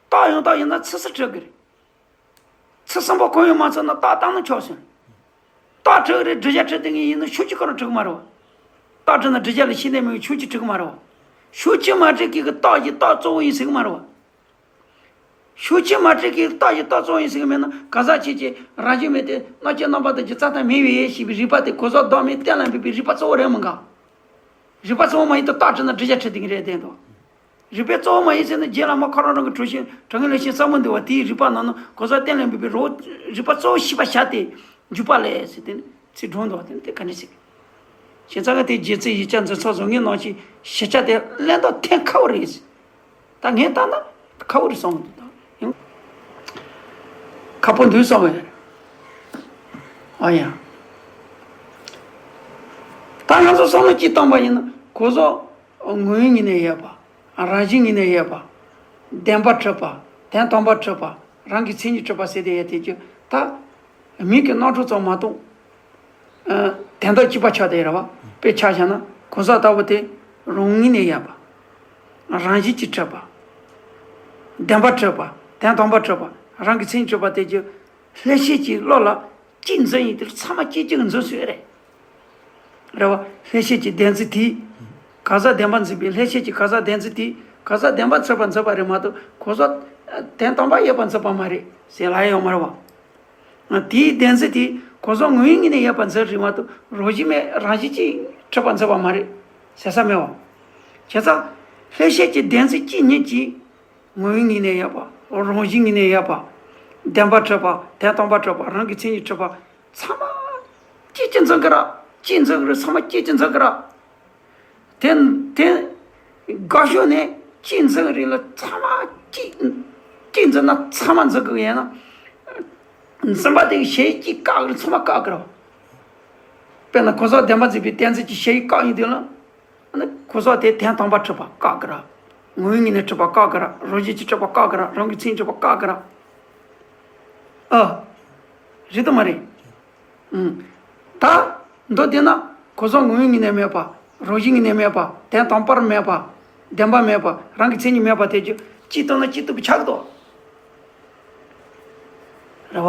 རྟགས་ཡོང་རྟགས་ཡིན་ན་ཚིག་གསལ་བྲི་གི་རེད། ཚིག་གསལ་པོ་གང་ཡང་མ་ཚོར་ན་རྟགས་བཏང་ན་ཆོག་ཟེར། རྟགས་བྲི་གི་རེད་བྲི་བྱ་བྲི་དེ་ངས་ཡིན་ན་ཤུགས་ཀྱིས་ག་རེ་བྲི་གི་མ་རེད་བ། རྟགས་བྲིས་ན་བྲི་བྱ་ལ་ཤེས་ནས་མིན་ཤུགས་ཀྱིས་བྲི་གི་མ་རེད་བ། ཤུགས་ཀྱིས་མ་བྲི་གི་གི་རྟགས་ཀྱི་རྟགས་གཙོ་བོ་ཡིན་ཟེར་གི་མ་རེད་བ། ཤུགས་ཀྱིས་མ་བྲི་གི་རྟགས་ཀྱི་རྟགས་གཙོ་བོ་ཡིན་ཟེར་གི་མེད་ན་གང་ཟག་ཆོས་ཅན་རང་བཞིན་མེད་དེ་རྣམ་རྒྱལ་རྣམ་པ་དང་རྒྱུ་རྩ་ཐ་མེད་པའི་ཡེ་ཤེས་པའི་རིག་པ་དེ་གོ་ས་བདག་མེད་གཏན་ལ་འབེབས་པའི་རིག་པ་གཙོ་བོ་རེད་མི་འགའ། རིག་པ་གཙོ་བོ་མ་ཡིན་ཏེ་རྟགས་བྲིས་ན་བྲི་བྱ་བྲི་དེ་གི་རེད་བསྟན་ཏོ། རིག་པའི་གཙོ་བོ་མ་ཡིན་ཟེར་ན་རྗེ་བླ་མ་ཁོ་རང་རང་གི་གྲུ་བཞིན་དྲང་ངེས་ལེགས་བཤད་ཟབ་མོ་འདུལ་བ་དེའི་རིག་པ་ནང་ན་གོ་ས་གཏན་ལ་འབེབས་པའི་རོ་རིག་པ་གཙོ་བོ་ཤེས་པར་བྱ་སྟེ་འཇུག་པ་ལས་ཟེར་ཏེ་ཚིག་སྒྲོག་འདུག་བ་དེ་དེ་ག་འདྲ་ཞིག་བྱས་ཙང་ཀ་དེ་རྗེ་བཙུན་ཡིག་བརྒྱ་འཛིན་ཚོགས་བཟང་ངན་ནང་བཞིན་ཞིབ་ཆ་དེ་གླེང་སྟངས་ཐད་ཁག་པོ་རེད། ད་ངས་ལྟ་ན་ཁག་པོ་རེད་བསམ་གི་འདུག་ད་ཡང་ཁག་པོ་འདུག་བསམ་པ་ཡིན། ཨ་ཡ། ད་ང་ཚོ་བསམ་བློ་གཅིག་བཏང་པ་ཡིན་ན་གོ་ས་ངོ་བོའི་ངོས་ནས་ཡོད་པ། རང་བཞིན་ངོས་ནས་ཡོད་པ། བདེན་པ་འཁྲུལ་པ། དོན་དམ་པ་འཁྲུལ་པ། རང་གི་མཚན་ཉིད་འཁྲུལ་པ་ཟེར་དེ་ཡོད་དེ་ཀྱང་ད། མིག་གི་རྣམ་གྲོལ་ཙམ་མ་གཏོགས། ཨ། དོན་དག་གཅིག་པ་ཆགས་བསྡད་རེད་བ། དཔེ་ཆ་བཞག་ན་གོ་ས་ལྟ་བུ་དེ་རང་ངོས་ནས་ཡོད་པ། རང་བཞིན་གྱིས་གྲུབ་པ། བདེན་པ་གྲུབ་པ། དོན་དམ་པ་གྲུབ་པ། རང་གི་མཚན་ཉིད་གྲུབ་པ་དེ་ཀྱང་ལྷན་སྐྱེས་ཀྱི་བློ་ལ་གཅིག་འཛིན་ཡིན་དེ་ཚང་མ་སྐྱེ་གཅིག་འཛིན་སྲོལ་རེད། རེད་བ། ལྷན་སྐྱེས་ཀྱི་བདེན་འཛིན་དེས། གང་ཟག་བདེན་པ་འཛིན་པའི་ལྷན་སྐྱེས་ཀྱི་གང་ཟག་བདེན་འཛིན་དེས་གང་ཟག་བདེན་པ་འཛིན་པར་འཛིན་པ་རེད་མ་གཏོགས་གོ་ས་དོན་དམ་པ་ཡོད་པར་འཛིན་པ་མ་རེད་ཟེར་ལབ་ཡ་ཡོད་མ་རེད་བ། དེའི་བདེན་འཛིན་དེ་གོ་ས་ངོ་བོའི་ངོས་ནས་ཡོད་པར་འཛིན་རེད་མ་གཏོགས་རང་བཞིན་མེད་རང་བཞིན་གྱིས་གྲུབ་པར་འཛིན་པ་མ་རེད་ཟེར་ས་མེད་བ། བྱས་ཙང་། ལྷན་སྐྱེས་ཀྱི་བདེན་འཛིན་གཅིག་ཉིད་ཀྱིས་ངོ་བོའི་ངོས་ནས་ཡོད་པ། རང་བཞིན་ངོས་ནས་ཡོད་པ། བདེན་པ་གྲུབ་པ། དོན་དམ་པ་གྲུབ་པ། རང་གི་མཚན་ཉིད་གྲུབ་པ། ཚང་མ་གཅིག་གཅིག་འཛིན་གི་ར། གཅིག་འཛིན་གི་ར། ཚང་མ་གཅིག་གཅིག་འཛིན་གི་ར། དེ་དེ་དགའ་ཤོས་ནས་གཅིག་འཛིན་རིགས་ལ་ཚང་མ་གཅིག་གཅིག་འཛིན་ན་ཚང་མ་འཛིན་གི་ཡིན་ན། འཛིན་པ་དེ་གི་གཞན་གཅིག་བཀག་གི་རེད། ཚང་མ་བཀག་གི་རེད། དཔེར་ན་གོ་ས་བདེན་པ་འཛིན་པའི་གཏན་ཚིགས་ཀྱི་གཞན་གཅིག་བཀག་ཡིན་དུས་ལ། ཨ་ནི་གོ་ས་དེ་དོན་དམ་པ་གྲུབ་པ་བཀག་གི་རེད། ངོ་བོའི་ངོས་ནས་གྲུབ་པ་བཀག་གི་རེད། རང་བཞིན་གྱིས་གྲུབ་པ་བཀག་གི་རེད། རང་གི་མཚན་གྲུབ་པ་བཀག་གི་རེད། ཨ། རེད་དམ་མ་རེད། ཨང་། ད། མདོ་དེ་ན་གོ་ས་ངོ་བོའི་ངོས་ནས་མེད་པ། རང་བཞིན་ངོས་ནས་མེད་པ། དོན་དམ་པར་མེད་པ། བདེན་པ་མེད་པ། རང་གི་མཚན་ཉིད་མེད་པ་དེ་ཚོ་གཅིག་བཏང་ན་གཅིག་ཐུབ་པ་ཆགས་འདུག་རེད་བ།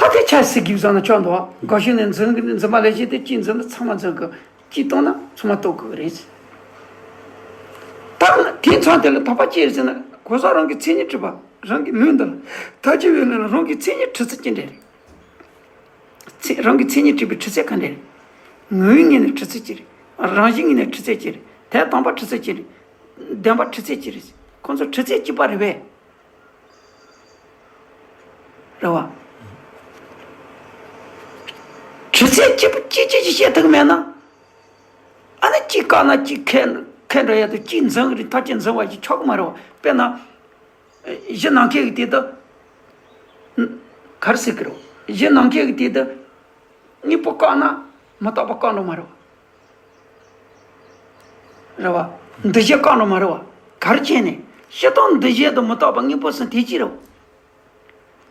ད་དེ་ཆ་ཟིག་གིས་བཟང་ན་ཆོག་འདུག་བ། དགའ་ཤོས་ནས་འཛིན་གི་འཛིན་པ་ལས་བྱེད་དེ་གཅིག་འཛིན་ན་ཚང་མ་འཛིན་གི། གཅིག་བཏང་ན་ཚང་མ་རྟོགས་དགོས་རེད། ད་དེ་མཚམས་དེ་ལ་དོགས་པ་ཅི་རེད་ཟེར་ན་གོ་ས་རང་གི་མཚན་ཉིད་གྲུབ་པ་རང་གི་ལུས་འདི་ལ་ཐག་གཅོད་པའི་ལུས་ལ་རང་གི་མཚན་ཉིད་གྲུབ་ཚུལ་ཅི་འདྲ་རེད། ཚེ་རང་གི་མཚན་ཉིད་གྲུབ་པའི་གྲུབ་ཚུལ་ག་འདྲ་རེད། ངོ་བོའི་ངོས་ནས་གྲུབ་ཚུལ་ཅི་རེད། རང་བཞིན་ངོས་ནས་གྲུབ་ཚུལ་ཅི་རེད། དོན་དམ་པ་གྲུབ་ཚུལ་ཅི་རེད། བདེན་པ་གྲུབ་ཚུལ་ཅི་རེད། ཁོང་ཚོ་གྲུབ་ཚུལ་གཅིག་པ་རེད་པས། རེད་བ། གྲུབ་ཚུལ་གཅིག་པ་གཅིག་གཅིག་ཅིག་བཤད་ཐུབ་མེད་ན། ཨ་ནི་གཅིག་བཀག་ན་གཅིག་ཁེ་ཁེ་འགྲོ་ཡ་དང་གཅིག་འཛིན་གི་རེད། ཐག་གཅོད་འཛིན་པ་ཞིག་ཆོག་གི་མ་རེད་བ། དཔེར་ན། གཞི་ནམ་མཁའི་གི་དེ་དག་གར་སྲིད་ཀྱི་རེད། གཞི་ནམ་མཁའི་གི་དེ་དག་དངོས་པོ་བཀག་ན་མི་རྟག་པ་བཀག་འགྲོ་མ་རེད་བ། རེད་བ། འདུ་བྱེད་བཀག་འགྲོ་མ་རེད་བ། གར་བྱས་ནས་སྤྱིར་བཏང་འདུ་བྱེད་དང་མི་རྟག་པ་དངོས་པོ་ཟེར་དེ་གཅིག་རེད་བ།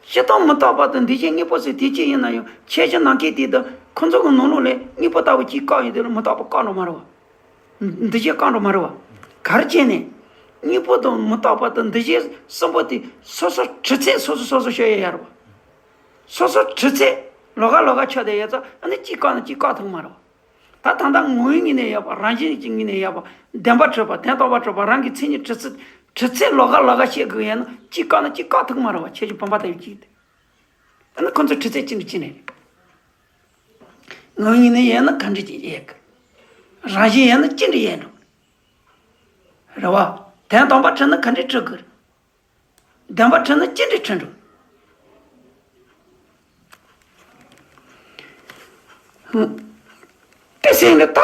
སྤྱིར་བཏང་མི་རྟག་པ་དང་འདུ་བྱེད་དངོས་པོ་ཟེར་དེ་གཅིག་ཡིན་ན་ཡང་ཁྱད་ཆོས་ནམ་མཁའི་དེ་དག་ཁོ་ཚོ་གི་ནང་ལོགས་ལས་དངོས་པོ་ལྟ་བུ་གཅིག་བཀག་ཡོང་དུས་ལ་མི་རྟག་པ་བཀག་འགྲོ་མ་རེད་བ། འདུ་བྱེད་བཀག་འགྲོ་མ་རེད་བ། གར་བྱས་ནས། དངོས་པོ་དང་མི་རྟག་པ་དང་འདུ་བྱེད་གསུམ་པོ་དེ་སོ་སོ་གྲུབ་ཚུལ་སོ་སོ་སོ་སོ་ཤོད་ཡ་ཡོད་རེད་བ། སོ་སོ་གྲུབ་ཚུལ་ལོགས་ཀ་ལོགས་ཀ་ཆགས་བསྡད་ཡོད་ཙང་ཨ་ནི་གཅིག་བཀག་ན་གཅིག་བཀག་ཐུབ་མ་རེད་བ། ད་ད་ལྟ་ངོ་བོའི་ངོས་ནས་ཡོད་པ་རང་བཞིན་གྱི་ངོས་ནས་ཡོད་པ་བདེན་པ་གྲུབ་པ་དོན་དམ་པར་གྲུབ་པ་རང་གི་མཚན་ཉིད་གྲུབ་ཚུལ་གྲུབ་ཚུལ་ལོགས་ཀ་ལོགས་ཀ་བཤད་དགོས་ཡོད་ན་གཅིག་བཀག་ན་གཅིག་བཀག་ཐུབ་མ་རེད་བ། ཁྱད་ཆོས་བུམ་པ་ལྟ་བུ་གཅིག་དེ། ཨ་ནི་ཁོ་ཚོ་གྲུབ་ཚུལ་གཅིག་འདྲ་གཅིག་ནས་རེད། ངོ་བོ་ཉིད་ནས་ཡོད་ན་ག་འདྲ་ཅིག་ཡོད་གི། རང་བཞིན་ཡོད་ན་ཅི་འདྲ་ཡོད་འགྲོ། རེད་བ། དོན་དམ་པར་གྲུབ་ན་ག་འདྲ་གྲུབ་གི། བདེན་པར་གྲུབ་ན་ཅི་འདྲ་གྲུབ་འགྲོ། དེ་ཟེར་ནས་ད།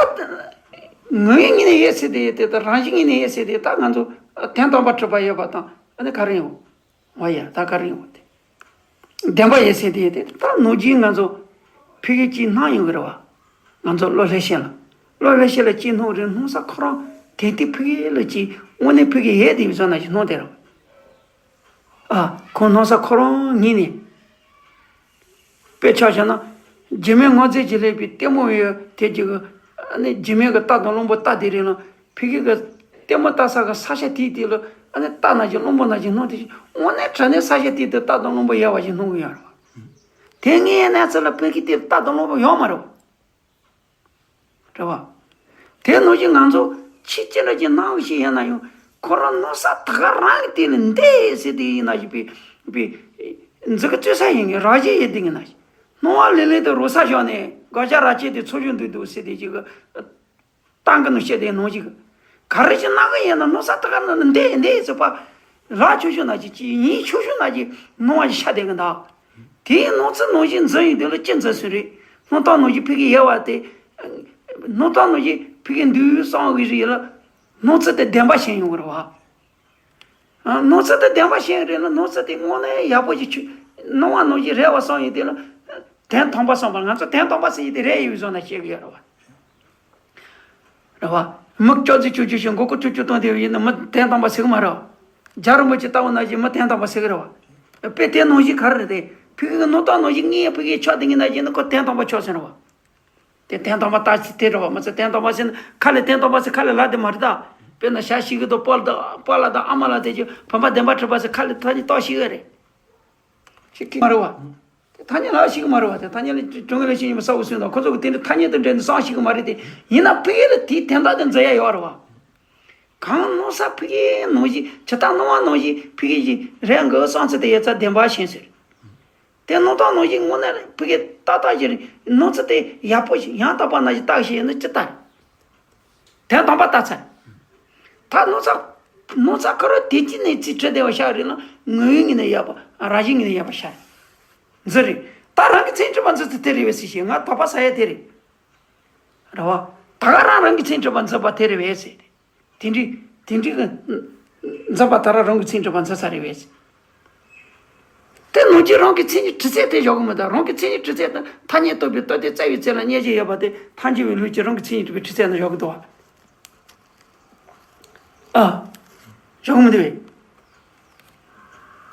ངོ་བོ་ཉིད་ནས་ཡོད་ཟེར་དེ་ཡོད་དེ་དང་རང་བཞིན་ཉིད་ནས་ཡོད་ཟེར་དེ་ད་ང་ཚོ་དོན་དམ་པར་གྲུབ་པ་ཡོད་པ་དང་ཨ་ནི་ག་རེ་ཡོང་། འོ་ཡ་ད་ག་རེ་ཡོང་དེ། བདེན་པ་ཡོད་ཟེར་དེ་དེ་ད་ནོར་གྱིས་ང་ཚོ་ ཕ་གི་གཅིག་སྣང་ཡོང་གི་རེད་བ། ང་ཚོ་བློ་ལྷ་ཤེས་ལ། བློ་ལྷ་ཤེས་ལ་གཅིག་སྣང་རེད། སྣང་ས་ཁོ་རང་དེ་དེ་ཕ་གི་ལ་གཅིག་དངོས་གནས་ཕ་གི་ཡོད་དེ་བཟོ་ན་ཞིག་སྣང་དེ་རེད་བ། ཨ། ཁོང་སྣང་ས་ཁོ་རང་ཉིད་ནས། དཔེ་ཆ་བཞག་ན། འཇིགས་མེད་ངོ་མཚར་གྱིས་སླེབས་པའི་ལྟད་མོ་ཡི་དེ་གཅིག་གི། ཨ་ནི་འཇིགས་མེད་ཀྱི་རྟ་དང་གླང་པོ་རྟ་དེ་རིང་ལ་ཕ་གི་གི་ལྟད་མོ་ལྟ་ས་གི་ས་ཆ་དེའི་དེ་ལ། ཨ་ནི་རྟ་ན་ཞིག་གླང་པོ་ན་ཞིག་སྣང་དེ་ཞིག་དངོས་གནས་དྲང་གནས་ས་ཆ་དེའི་དེ་རྟ་དང་གླང་པོ་ཡོད་པ་ཞིག་སྣང་གི་ཡོད་རེད་བ། དེ་སྔའི་གནས་ཚུལ་ལ་ཕ་གི་དེ་རྟ་དང་གླང་པོ་ཡོད་མ་རེད་བ། རེད་བ། དེ་ནང་བཞིན་ང་ཚོ་ཕྱི་ཅི་འདྲ་ཅིག་སྣང་བ་ཞིག་ཡིན་ན་ཡང་ཁོ་རང་སྣང་ས་ད་ག་རང་གི་དེ་ལ་འདི་ཟེར་དེ་ཡིན་ན་ཞིག་པའི་པའི་འཛི་གི་རྩོད་ས་ཡིན་གི་ར་ཞིག་ཡིན་དེ་ཡིན་ན་ཞིག་སྣང་བ་ལི་ལི་དུ་རུ་ས་ཞོག་ནས་དགག་བྱ་ར་ཅེ་དེ་ཚོ་བཞིན་འདུག་འདུག་ཟེར་དེ་ཅིག་གི་ཏང་གི་ནང་བཤད་དེ་ནང་ཞིག་ག་རེ་ཞིག་སྣང་གི་ཡིན་ན་སྣང་ས་ད་ག་ན་འདི་འདི་ཟེར་པ་ར་ཆུ་ཤུ་ན་ཅིག་ཅིག་ཡིན་ཆུ་ཤུ་ན་ཅིག་སྣང་བ་ཞིག་ཤ་དེ་གི་འདུག་དེའི་སྣང་ཚུལ་ནང་བཞིན་འཛིན་ཡིན་དེ་ལ་ཅི་འཛིན་སྲོལ་རེད། སྣང་སྟངས་ནང་བཞིན་ཕ་གི་ཡོད་པ་དེ། སྣང་སྟངས་ནང་བཞིན་ཕ་གི་འདུག་བསམ་གི་རེད་ལ། སྣང་ཚུལ་དེ་བདེན་པ་ཞིག་ཡོང་གི་རེད་བ། སྣང་ཚུལ་དེ་བདེན་པ་ཞིག་རེད་ལ་སྣང་ཚུལ་དེ་དངོས་གནས་ཡག་པོ་ཞིག་ཆུ་སྣང་བ་ནང་བཞིན་རེད་བ་བསམ་ཡིན་དེ་ལ། དོན་དམ་པ་བསམ་པ་ང་ཚོ་དོན་དམ་པ་ཟེར་ཡིན་དེ་རེད་ཡོད་བཟོ་ན་ཤེས་གི་ཡོད་རེད་བ། རེད་བ། མི་སྐྱོ་ཚིག་ཆུ་ཆུ་ཞིག་མགོ་སྐོར་ཆུ་ཆུ་གཏོང་དེ་ཡིན་ན་མི་དོན་དམ་པ་ཟེར་གི་མ་རེད་བ། རྒྱ་རིན་པོ་ཆེ་ལྟ་བུ་ན་བཞིན་མི་དོན་དམ་པ་ཟེར་གི་རེད་བ། དཔེ་དེ་ནང་བཞིན་ག་རེ་རེད་དེ། ཕ་གི་གི་སྣང་སྟངས་ནང་བཞིན་ངའི་ཕ་གིའི་ཕྱོགས་དེ་ངའི་ན་བཞིན་ནི་ཁོ་དོན་དམ་པ་ཆོག་ཟེར་བ། དེ་དོན་དམ་པ་ལྟ་ཅི་དེ་རེད་བ། མི་ཚེ་དོན་དམ་པ་ཟེར་ན་ཁ་ལས་དོན་དམ་པ་ཟེར་ཁ་ལས་ལབ་དེ་མ་རེད་ད། དཔེར་ན་ཞག་ཤིག་གི་དོ་པོ་ལ་དང་པོ་ལ་དང་ཨ་མ་ལ་དེ་ཅི་བུམ་པ་བདེན་པ་གྲུབ་པ་ཟེར་ཁ་ལས་ཐ་ནི་ཏོག་ཤིག་གི་རེད། ཤིག་གི་མ་རེད་བ། དེ་ཐ་སྙད་ལ་ཤིག་གི་མ་རེད་བ། དེ་ཐ་སྙད་ལ་དྲང་གི་ལ་ཤིག་ཡིན་པ་གསལ་བོ་གསུངས་དང་ཁོ་ཚོ་གི་དེ་འདྲ་ཐ་སྙད་དུ་འདྲེན་ནས་བསམ་ཤིག་གི་མ་རེད་དེ། ཡིན་ན་ཕ་གི་ལ་དེའི་དོན་དག་དེ་འཛིན་ཡ་ཡོད་རེད་བ། གང་སྣང་ས་ཕ་གིའི་ནང་བཞིན་ཇི་ལྟར་སྣང་བ་ནང་བཞིན་ཕ་གི་ཞིག་རེད་འགའ་བསམ་ཚུལ་དེ་ཡོད་ཚད་བདེན་པ་ཞིག་ཟེར། དེ་སྣང་སྟངས་ནང་བཞིན་དངོས་གནས་ཕ་གི་ཏག་ཏག་ཞིག་རེད། སྣང་ཚུལ་དེ་ཡག་པོ་ཞིག་ཡང་དག་པ་ན་ཞིག་བལྟ་ཞིག་ཡིན་ན་ཅི་ལྟར། དོན་དམ་པ་ལྟ་ཚར། ད་སྣང་ཚ། སྣང་ཚ་ཁ་རོ་དེ་ཅི་ནས་ཅི་བྲིས་བསྡད་པ་ཤག་རེད་ན་ངོ་བོའི་ངོས་ནས་ཡོད་པ་རང་བཞིན་ངོས་ནས་ཡོད་པ་ཤག་འཛིན་རེད། ད་རང་གི་མཚན་གྲུབ་པ་འཛིན་ཚུལ་དེ་རེད་བས་ཟེར་ཞེས་ང་དོགས་པ་ཟ་ཡ་དེ་རེད། རེད་བ། ད་ག་རང་རང་གི་མཚན་གྲུབ་པ་འཛིན་པ་དེ་རེད་བས་ཟེར། དེ་འདྲའི་དེ་འདྲའི་གི་འཛིན་པ་ད་རང་རང་གི་མཚན་གྲུབ་པ་འཛིན་ས་རེད་བས་ཟེར། དེ་ནང་བཞིན་རང་གི་མཚན་ཉིད་གྲུབ་ཚད་དེ་བཞག་གི་མི་འདུག་རང་གི་མཚན་ཉིད་གྲུབ་ཚད་དེ་ཐ་སྙད་རྟོག་པའི་རྟོག་བདེ་རྩ་བའི་ཚད་ལ་རྙེད་བྱ་ཡོད་པ་དེ་ཐལ་འགྱུར་བའི་ལུགས་ཀྱིས་རང་གི་མཚན་ཉིད་གྲུབ་པའི་གྲུབ་ཚད་ན་བཞག་གི་འདུག་བ། ཨ། བཞག་གི་མི་འདུག་བས།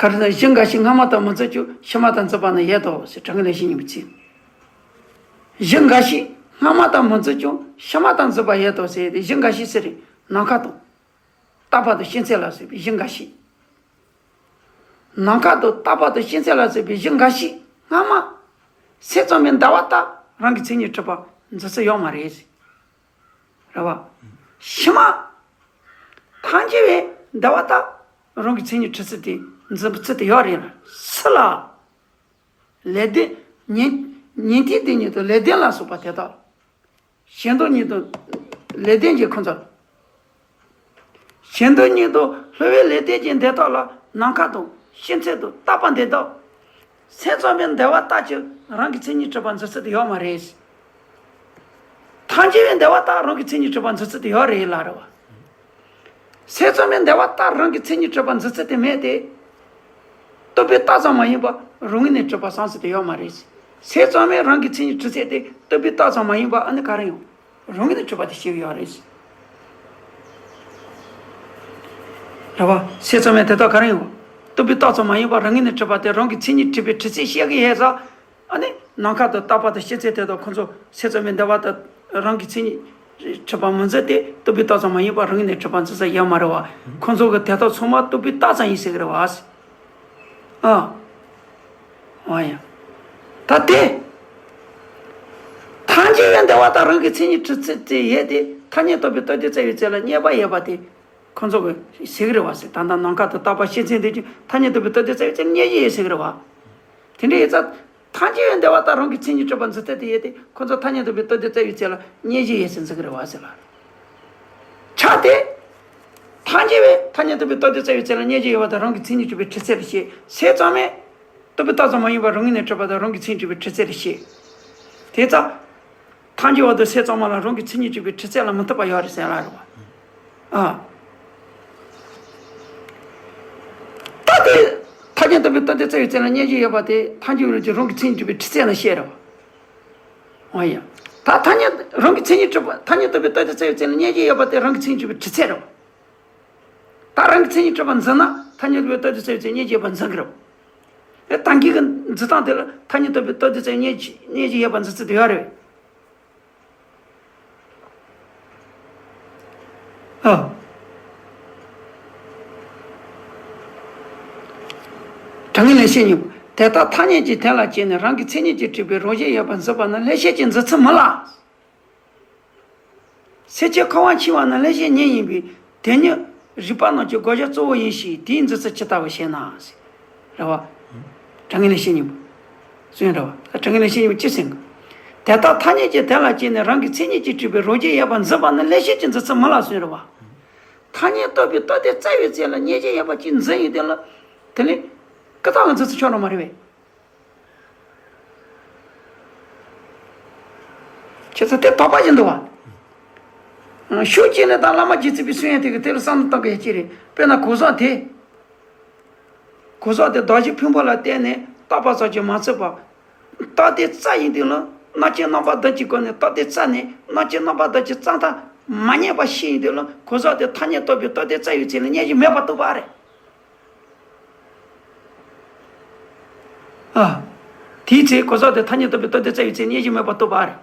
ག་རེ་ཟེར་ན་གཞི་འགའ་ཞིག་སྔ་མ་དང་མི་འཛིན་ཀྱང་ཕྱི་མ་དང་འཛིན་པ་ནི་ཡོད་དོ་ཟེར་དྲང་གནས་ལས་གཞི་གཉིས་པའི་ཚིག་གཞི་འགའ་ཞིག་སྔ་མ་དང་མི་འཛིན་ཀྱང་ཕྱི་མ་དང་འཛིན་པ་ཡོད་དོ་ཟེར་ཏེ་གཞི་འགའ་ཞིག་ཟེར་རེད་ནམ་མཁའ་དང་། རྟག་པ་དང་སྐྱེ་མཚམས་ལ་སོགས་པའི་གཞི་འགའ་ཞིག་ནམ་མཁའ་དང་རྟག་པ་དང་སྐྱེ་མཚམས་ལ་སོགས་པའི་གཞི་འགའ་ཞིག་སྔ་མ། ས་གཙང་མའི་འདས་པ་ལྟར་རང་གི་མཚན་ཉིད་གྲུབ་པ་འཛིན་ཚུལ་ཡོད་མ་རེད། རེད་བ། ཕྱི་མ། ཐལ་འགྱུར་བའི་འདས་པ་ལྟར་རང་གི་མཚན་ཉིད་གྲུབ་ཚུལ་དེ་འཛིན་པའི་ཚུལ་དེ་ཡོད་རེད་ལ་སུ་ལ། ལས་དོན་ཉན་ཉན་ཐོས་དེ་ཉིད་དུ་ལས་དོན་ལ་སོགས་པ་དེ་དག་ཞེ་འདོད་ཉིད་དུ་ལས་དོན་གྱི་ཁོ་ཚོར། ཞེ་འདོད་ཉིད་དུ་སླུ་བའི་ལས་དོན་གྱི་འདི་དག་ལ་ནམ་མཁའ་དང་སྐྱེ་མཚམས་དང་རྟག་པ་འདི་དག་ས་གཙང་མའི་འདས་པ་ལྟར་གྱི་རང་གི་མཚན་ཉིད་གྲུབ་པ་འཛིན་ཚུལ་དེ་ཡོད་མ་རེད། ཐལ་འགྱུར་བའི་འདས་པ་ལྟར་རང་གི་མཚན་ཉིད་གྲུབ་པ་འཛིན་ཚུལ་དེ་ཡོད་རེད་ལ་རེད་བ། ས་གཙང་མའི་འདས་པ་ལྟར་རང་གི་མཚན་ཉིད་གྲུབ་པ་འཛིན་ཚུལ་དེ་མེད་དེ། རྟོག་པས་བཏགས་ཙམ་མ་ཡིན་པ་རང་ངོས་ནས་གྲུབ་པ་བསམ་ཚུལ་དེ་ཡོད་མ་རེད། ས་གཙང་མས་རང་གི་མཚན་ཉིད་གྲུབ་ཚད་དེ་རྟོག་པས་བཏགས་ཙམ་མ་ཡིན་པ་ཨ་ནི་ག་རེ་ཡོང་། རང་ངོས་ནས་གྲུབ་པ་དེ་ཤེས་ཀྱི་ཡོད་རེད། རེད་བ། ས་གཙང་མས་དེ་དག་ག་རེ་ཡོང་། རྟོག་པས་བཏགས་ཙམ་མ་ཡིན་པ་རང་ངོས་ནས་གྲུབ་པ་དེ་རང་གི་མཚན་ཉིད་གྲུབ་པའི་གྲུབ་ཚད་ཤེས་ཀྱི་ཡོད་ཙང་། ཨ་ནི་ནམ་མཁའ་དང་རྟག་པ་དང་སྐྱེ་མཚམས་དེ་དག་ཁོ་ཚོ་ས་གཙང་མའི་འདས་པ་དང་རང་གི་མཚན་ཉིད་གྲུབ་པ་མི་འཛིན་ཏེ་རྟོག་པས་བཏགས་ཙམ་མ་ཡིན་པ་རང་ངོས་ནས་གྲུབ་པ་འཛིན་ས་ཡོད་མ་རེད་བ། ཁོ་ཚོ་གི་དེ་དག་ཚང་མ་རྟོག་པས་བཏགས་ཙམ་ཡིན་ཟེར་གི་རེད་བ། ཨ། ཨ་ཡ། ད་དེ། ཐལ་འགྱུར་བའི་འདས་པ་དང་རང་གི་མཚན་ཉིད་གྲུབ་ཚད་དེ་ཡོད་དེ་ཐ་སྙད་རྟོག་པའི་རྟོག་བདེ་རྩ་བའི་ཚད་ལ་རྙེད་པ་ཡོད་པ་དེ། ཁོ་ཚོ་གི་ཟེར་གི་རེད་བ་ཟེར། ད་ལྟ་ནམ་མཁའ་དང་རྟག་པ་སྐྱེ་མཚམས་དེ་ཀྱང་ཐ་སྙད་རྟོག་པའི་རྟོག་བདེ་རྩ་བའི་ཚད་ལ་རྙེད་ཀྱི་ཡོད་ཟེར་གི་རེད་བ། དེ་འདྲ་ཡིན་ཙང་། ཐལ་འགྱུར་བའི་འདས་པ་དང་རང་གི་མཚན་ཉིད་གྲུབ་པ་འཛིན་ཚུལ་དེ་ཡོད་དེ་ཁོ་ཚོ་ཐ་སྙད་རྟོག་པའི་རྟོག་བདེ་རྩ་བའི་ཚད་ལ་རྙེད་ཀྱི་ཡོད་ཟེར་འཛིན་གི་རེད་བ་ཟེར་ལ། ཆ་དེ། ཐལ་འགྱུར་བས་ཐ་སྙད་རྟོག་པའི་རྟོག་བདེ་རྩ་བའི་ཚད་ལ་རྙེད་ཀྱི་ཡོད་པ་དང་རང་གི་མཚན་ཉིད་གྲུབ་པའི་གྲུབ་ཚད་ལ་བཤད། ས་གཙང་མས། རྟོག་པས་བཏགས་ཙམ་མ་ཡིན་པར་རང་ངོས་ནས་གྲུབ་པ་དང་རང་གི་མཚན་ཉིད་གྲུབ་པའི་གྲུབ་ཚད་ལ་བཤད། དེ་ཙང་། ཐལ་འགྱུར་བ་དང་ས་གཙང་མ་ལ་རང་གི་མཚན་ཉིད་གྲུབ་པའི་གྲུབ་ཚད་ལ་མི་ལྟོས་པ་ཡོད་རེད་ཟེར་ལ་རེད་བ། ཨ། ད་དེ། ཐལ་འགྱུར་རྟོག་པའི་རྟོག་བདེ་རྩ་བའི་ཚད་ལ་རྙེད་ཀྱི་ཡོད་པ་དེ་ཐལ་འགྱུར་བའི་ལུགས་ཀྱིས་རང་གི་མཚན་ཉིད་གྲུབ་པའི་གྲུབ་ཚད་ལ་བཤད་རེད་བ། འོ་ཡ། ད་ཐ་སྙད་རང་གི་མཚན་ཉིད་གྲུབ་པ་ཐ་སྙད་རྟོགས་པའི་རྟོགས་ལྡན་རྩ་བའི་རྩལ་ལ་རྙེད་བྱ་ཡོད་པ་དེ་རང་གི་མཚན་ཉིད་གྲུབ་པའི་དྲི་ཚད་རེད་བ། ད་རང་གི་མཚན་ཉིད་གྲུབ་པ་འཛིན་ན་ཐ་སྙད་རྟོགས་པའི་རྟོགས་ལྡན་རྩ་བའི་རྩལ་རྙེད་བྱ་ཡོད་པ་འཛིན་གྱི་རེད་བ། ཨེ་ད་གིན་གྱི་འཛིན་སྟངས་དེ་ལ་ཐ་སྙད་རྟོགས་པའི་རྟོགས་ལྡན་རྩ་བའི་རྙེད་རྙེད་བྱ་ཡོད་པ་འཛིན་ཚུལ་དེ་ཡོད་རེད་བས། ཨ། དྲང་ངེས་ལེགས་བཤད་སྙིང་པོ། དེ་ལྟར་ཐ་སྙད་ཀྱི་དོན་ལ་དཔྱད་ནས་རང་གི་མཚན་ཉིད་ཀྱིས་གྲུབ་པའི་རང་བཞིན་ཡོད་པར་འཛིན་པ་ནི་ལྷན་སྐྱེས་ཀྱི་འཛིན་ཚུལ་མིན་ལ། སེམས་ཅན་འཁོར་བར་འཆིང་བ་ནི་ལྷན་སྐྱེས་ཉིད་ཡིན་པས་དེ་ཉིད་རིག་པ་རྣམས་ཀྱི་བགོ་བཤའ་གཙོ་བོ་ཡིན་ཞིང་དེའི་འཛིན་ཚུལ་ཇི་ལྟ་བུ་ཞེ་ན། རེད་བ། དྲང་ངེས་ལེགས་བཤད་སྙིང་པོ། གསུངས་རེད་བ། དྲང་ངེས་ལེགས་བཤད་སྙིང་པོ་ཅི་ཟེར་གི། དེ་ལྟར་ཐ་སྙད་ཀྱི་དོན་ལ་དཔྱད་ནས་རང་གི་མཚན་ཉིད་ཀྱིས་གྲུབ་པའི་རང་བཞིན་ཡོད་པར་འཛིན་པ་ནི་ལྷན་སྐྱེས་ཀྱི་འཛིན་ཚུལ་མིན་ལ་གསུངས་རེད་བ། ཐ་སྙད་རྟོགས་པའི་རྟོགས་ལྡན་རྩ་བའི་རྩལ་ལ་རྙེད་བྱ་ཡོད་པ་ཅིག་འཛིན་ཡོང་དུས་ལ། དེ་ལས་ཀུན་བརྟགས་ཀྱི་འཛིན་ཚུལ་ཆགས་ནི་མ་རེད་བས། ཁྱེད་ཚོ་དེ་དོགས་པ་ཅིག་འདུག་བ། ཤུགས་ཀྱིས་ནི་ད་བླ་མ་རྗེ་བཙུན་པའི་གསུང་ཡང་དེ་གི་དེ་ལ་བསམ་བློ་གཏོང་གི་ཡ་ཅི་རེད། དཔེར་ན་གོས་བཟང་དེ། གོས་བཟང་དེ་གདགས་གཞི་ཕུང་པོ་ལ་བརྟེན་ནས་བཏགས་པ་ཙམ་གྱིས་མ་ཚུགས་པར། རྟོགས་ལྡན་རྩ་ཡིན་དུས་ལ་རྣམ་མཁྱེན་རྣམ་པ་བདུན་གྱི་སྒོ་ནས་རྟོགས་ལྡན་རྩ་ནས་རྣམ་མཁྱེན་རྣམ་པ་བདུན་གྱི་རྩ་མཐའ་མ་རྙེད་པ་ཤེས་ཡོང་དུས་ལ་གོས་བཟང་དེ་ཐ་སྙད་རྟོགས་པའི་རྟོགས་ལྡན་རྩ་ཡི་ཚེ་ལ་རྙེད་བྱ་མེད་པར་རྟོགས་པ་རེད། ཨ། དེའི་ཚེ་གོས་བཟང་དེ་ཐ་སྙད་རྟོགས་པའི་རྟོགས་ལྡན་རྩ་ཡི་ཚེ་རྙེད་བྱ་མེད་པར་རྟོགས་པ་རེད།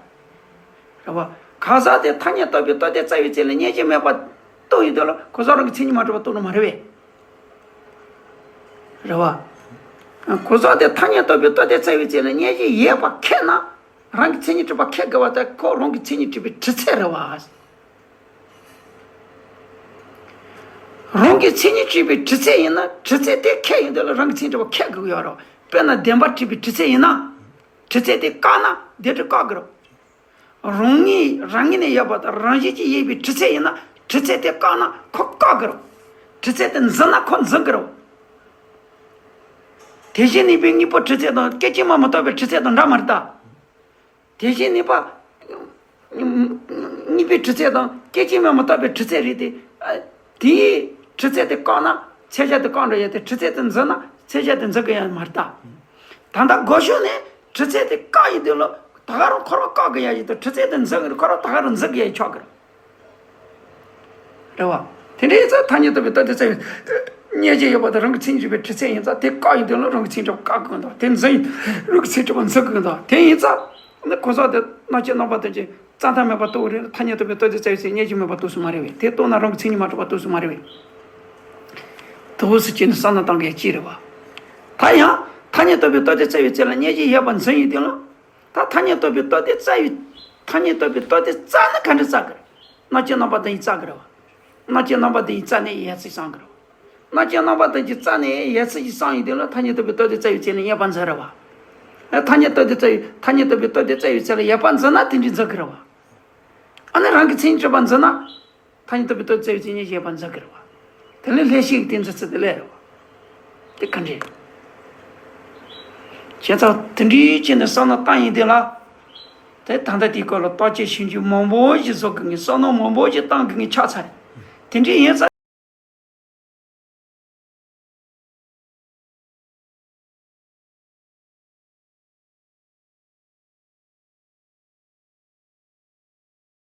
རེད་བ། གོས་བཟང་དེ་ཐ་སྙད་རྟོགས་པའི་རྟོགས་ལྡན་རྩ་ཡི་ཚེ་ལ་རྙེད་བྱ་མེད་པར་རྟོགས་ཡོང་དུས་ལ་གོས་བཟང་རང་གི་མཚན་ཉིད་མ་གྲུབ་པར་རྟོགས་ནི་མ་རེད་བས། རེད་བ། གོས་བཟང་དེ་ཐ་སྙད་རྟོགས་པའི་རྟོགས་ལྡན་རྩ་བའི་རྩལ་ལ་རྙེད་བྱ་ཡོད་པ་ཁེགས་ན། རང་གི་མཚན་ཉིད་གྲུབ་པ་ཁེགས་དགོས་པ་དེ་ཁོ་རང་གི་མཚན་ཉིད་གྲུབ་པའི་དྲི་ཚད་རེད་བ། རང་གི་མཚན་ཉིད་གྲུབ་པའི་དྲི་ཚད་ཡིན་ན་དྲི་ཚད་དེ་ཁེགས་ཡོང་དུས་ལ་རང་གི་མཚན་ཉིད་གྲུབ་པ་ཁེགས་དགོས་ཀྱི་ཡོད་རེད། དཔེར་ན་བདེན་པ་གྲུབ་པའི་དྲི་ཚད་ཡིན་ན། དྲི་ཚད་དེ་བཀག་ན་བདེན་གྲུབ་བཀག་གི་རེད། རང་ངོས་རང་ངོས་ནས་ཡོད་པ་དང་རང་བཞིན་གྱིས་ཡོད་པའི་དྲི་ཚད་ཡིན་ན་དྲི་ཚད་དེ་བཀག་ན་ཁོ་བཀག་གི་རེད། དྲི་ཚད་དེ་འཛིན་ན་ཁོ་འཛིན་གི་རེད། དེ་བཞིན་གནས་པའི་དངོས་པོའི་དྲི་ཚད་དང་སྐད་ཅིག་མ་མི་རྟོགས་པའི་དྲི་ཚད་དང་འདྲ་མ་རེད་ད། དེ་བཞིན་གནས་པ། གནས་པའི་དྲི་ཚད་དང་སྐད་ཅིག་མ་མི་རྟོགས་པའི་དྲི་ཚད་རེད་དེ། དེའི་དྲི་ཚད་དེ་བཀག་ན་མཚན་གཞི་དེ་བཀག་འགྲོ་ཡ་དེ་དྲི་ཚད་དེ་འཛིན་ན་མཚན་གཞི་དེ་འཛིན་གི་ཡ་མ་རེད་ད། ད་ལྟ་རྒོད་ཤུགས་ནས་དྲི་ཚད་དེ་བཀག་ཡིན་དུས་ལ་ད་ག་རང་འཁོར་བ་བཀག་གི་ཡ་ཡིན་དུས་དྲི་ཚད་དེ་འཛིན་གི་རེད། འཁོར་བ་ད་ག་རང་འཛིན་གི་ཡ་ཡིན་ཆོག་གི་རེད། རེད་བ། དེ་འདྲའི་ཡིན་ཙང་ཐ་སྙད་རྟོགས་པའི་རྟོགས་ལྡན་རྩ་བའི་རྙེད་བྱ་ཡོད་པ་དང་རང་གི་མཚན་ཉིད་གྲུབ་པའི་དྲི་ཚད་ཡིན་ཙང་དེ་བཀག་ཡིན་དུས་ལ་རང་གི་མཚན་གྲུབ་པ་བཀག་དགོས་འདུག་དེ་འཛིན་ཡིན་རང་གི་མཚན་གྲུབ་པ་འཛིན་དགོས་འདུག་དེ་ཡིན་ཙང་ནི་གོས་བཟང་དེ་རྣམ་མཁྱེན་རྣམ་པ་བདུན་གྱི་རྩ་མཐའ་མེད་པར་རྟོགས་རེད། ཐ་སྙད་རྟོགས་པའི་རྟོགས་ལྡན་རྩ་བའི་ཚེ་རྙེད་བྱ་མེད་པར་རྟོགས་སུ་མ་རེད་བས། དེ་རྟོགས་ན་རང་གི་མཚན་ཉིད་མ་གྲུབ་པར་རྟོགས་སུ་མ་རེད་བས། དེ་འོ་སུ་བྱས་ནས་བསམ་བློ་བཏང་གི་ཡ་ཅི་རེད་བ། ད་ཡང་ཐ་སྙད་རྟོགས་པའི་རྟོགས་ལྡན་རྩ་བའི་ཚེ་ལ་རྙེད་བྱ་ཡོད་པར་འཛིན་ཡིན་དུས་ལ། ད་ཐ་སྙད་རྟོགས་པའི་རྟོགས་ལྡན་རྩ་བའི། ཐ་སྙད་རྟོགས་པའི་རྟོགས་ལྡན་རྩ་ནི་ག་འདྲ་རྩ་གི་རེད། རྣམ་མཁྱེན་རྣམ་པ་བདུན་གྱི་རྩ་གི་རེད་བ། རྣམ་མཁྱེན་རྣམ་པ་བདུན་གྱི་རྩ་ནས་ཡོད་ཚུལ་བསམ་གི་རེད་བ། རྣམ་མཁྱེན་རྣམ་པ་བདུན་གྱི་རྩ་ནས་ཡོད་ཚུལ་གྱི་བསམ་ཡོང་དུས་ལ་ཐ་སྙད་རྟོགས་པའི་རྟོགས་ལྡན་རྩ་བའི་ཚེ་ལ་ཡོད་པར་འཛིན་རེད་བ། ཐ་སྙད་རྟོགས་ལྡན་རྩ་བའི་ཐ་སྙད་རྟོགས་པའི་རྟོགས་ལྡན་རྩ་བའི་ཚེ་ལ་ཡོད་པར་འཛིན་ན་དེ་འདྲའི་འཛིན་གི་རེད་བ། ཨ་ནི་རང་གི་མཚན་ཉིད་གྲུབ་པ་འཛིན་ན། ཐ་སྙད་རྟོགས་པའི་རྟོགས་ལྡན་རྩ་བའི་ཚེ་རྙེད་བྱ་ཡོད་པར་འཛིན་གི་རེད་བ། དེ་ལས་ལྷན་སྐྱེས་ཀྱི་དེ་འཛིན་ཚུལ་དེ་ལས་རེད་བ། དེ་ག་འདྲས། བྱས་ཙང་དེ་འདྲའི་བྱས་ནས་བསམ་བློ་བཏང་ཡིན་དེ་ལ། དེ་ད་ལྟ་དེའི་སྐོར་ལ་བརྟག་དཔྱད་ཞིབ་འཇུག་མང་པོ་ཞིག་བཟོ་དགོས་ངེས། བསམ་བློ་མང་པོ་ཞིག་བཏང་དགོས་ངེས་ཆགས་ཚར། དེ་འདྲའི་ཡིན་ཙང་།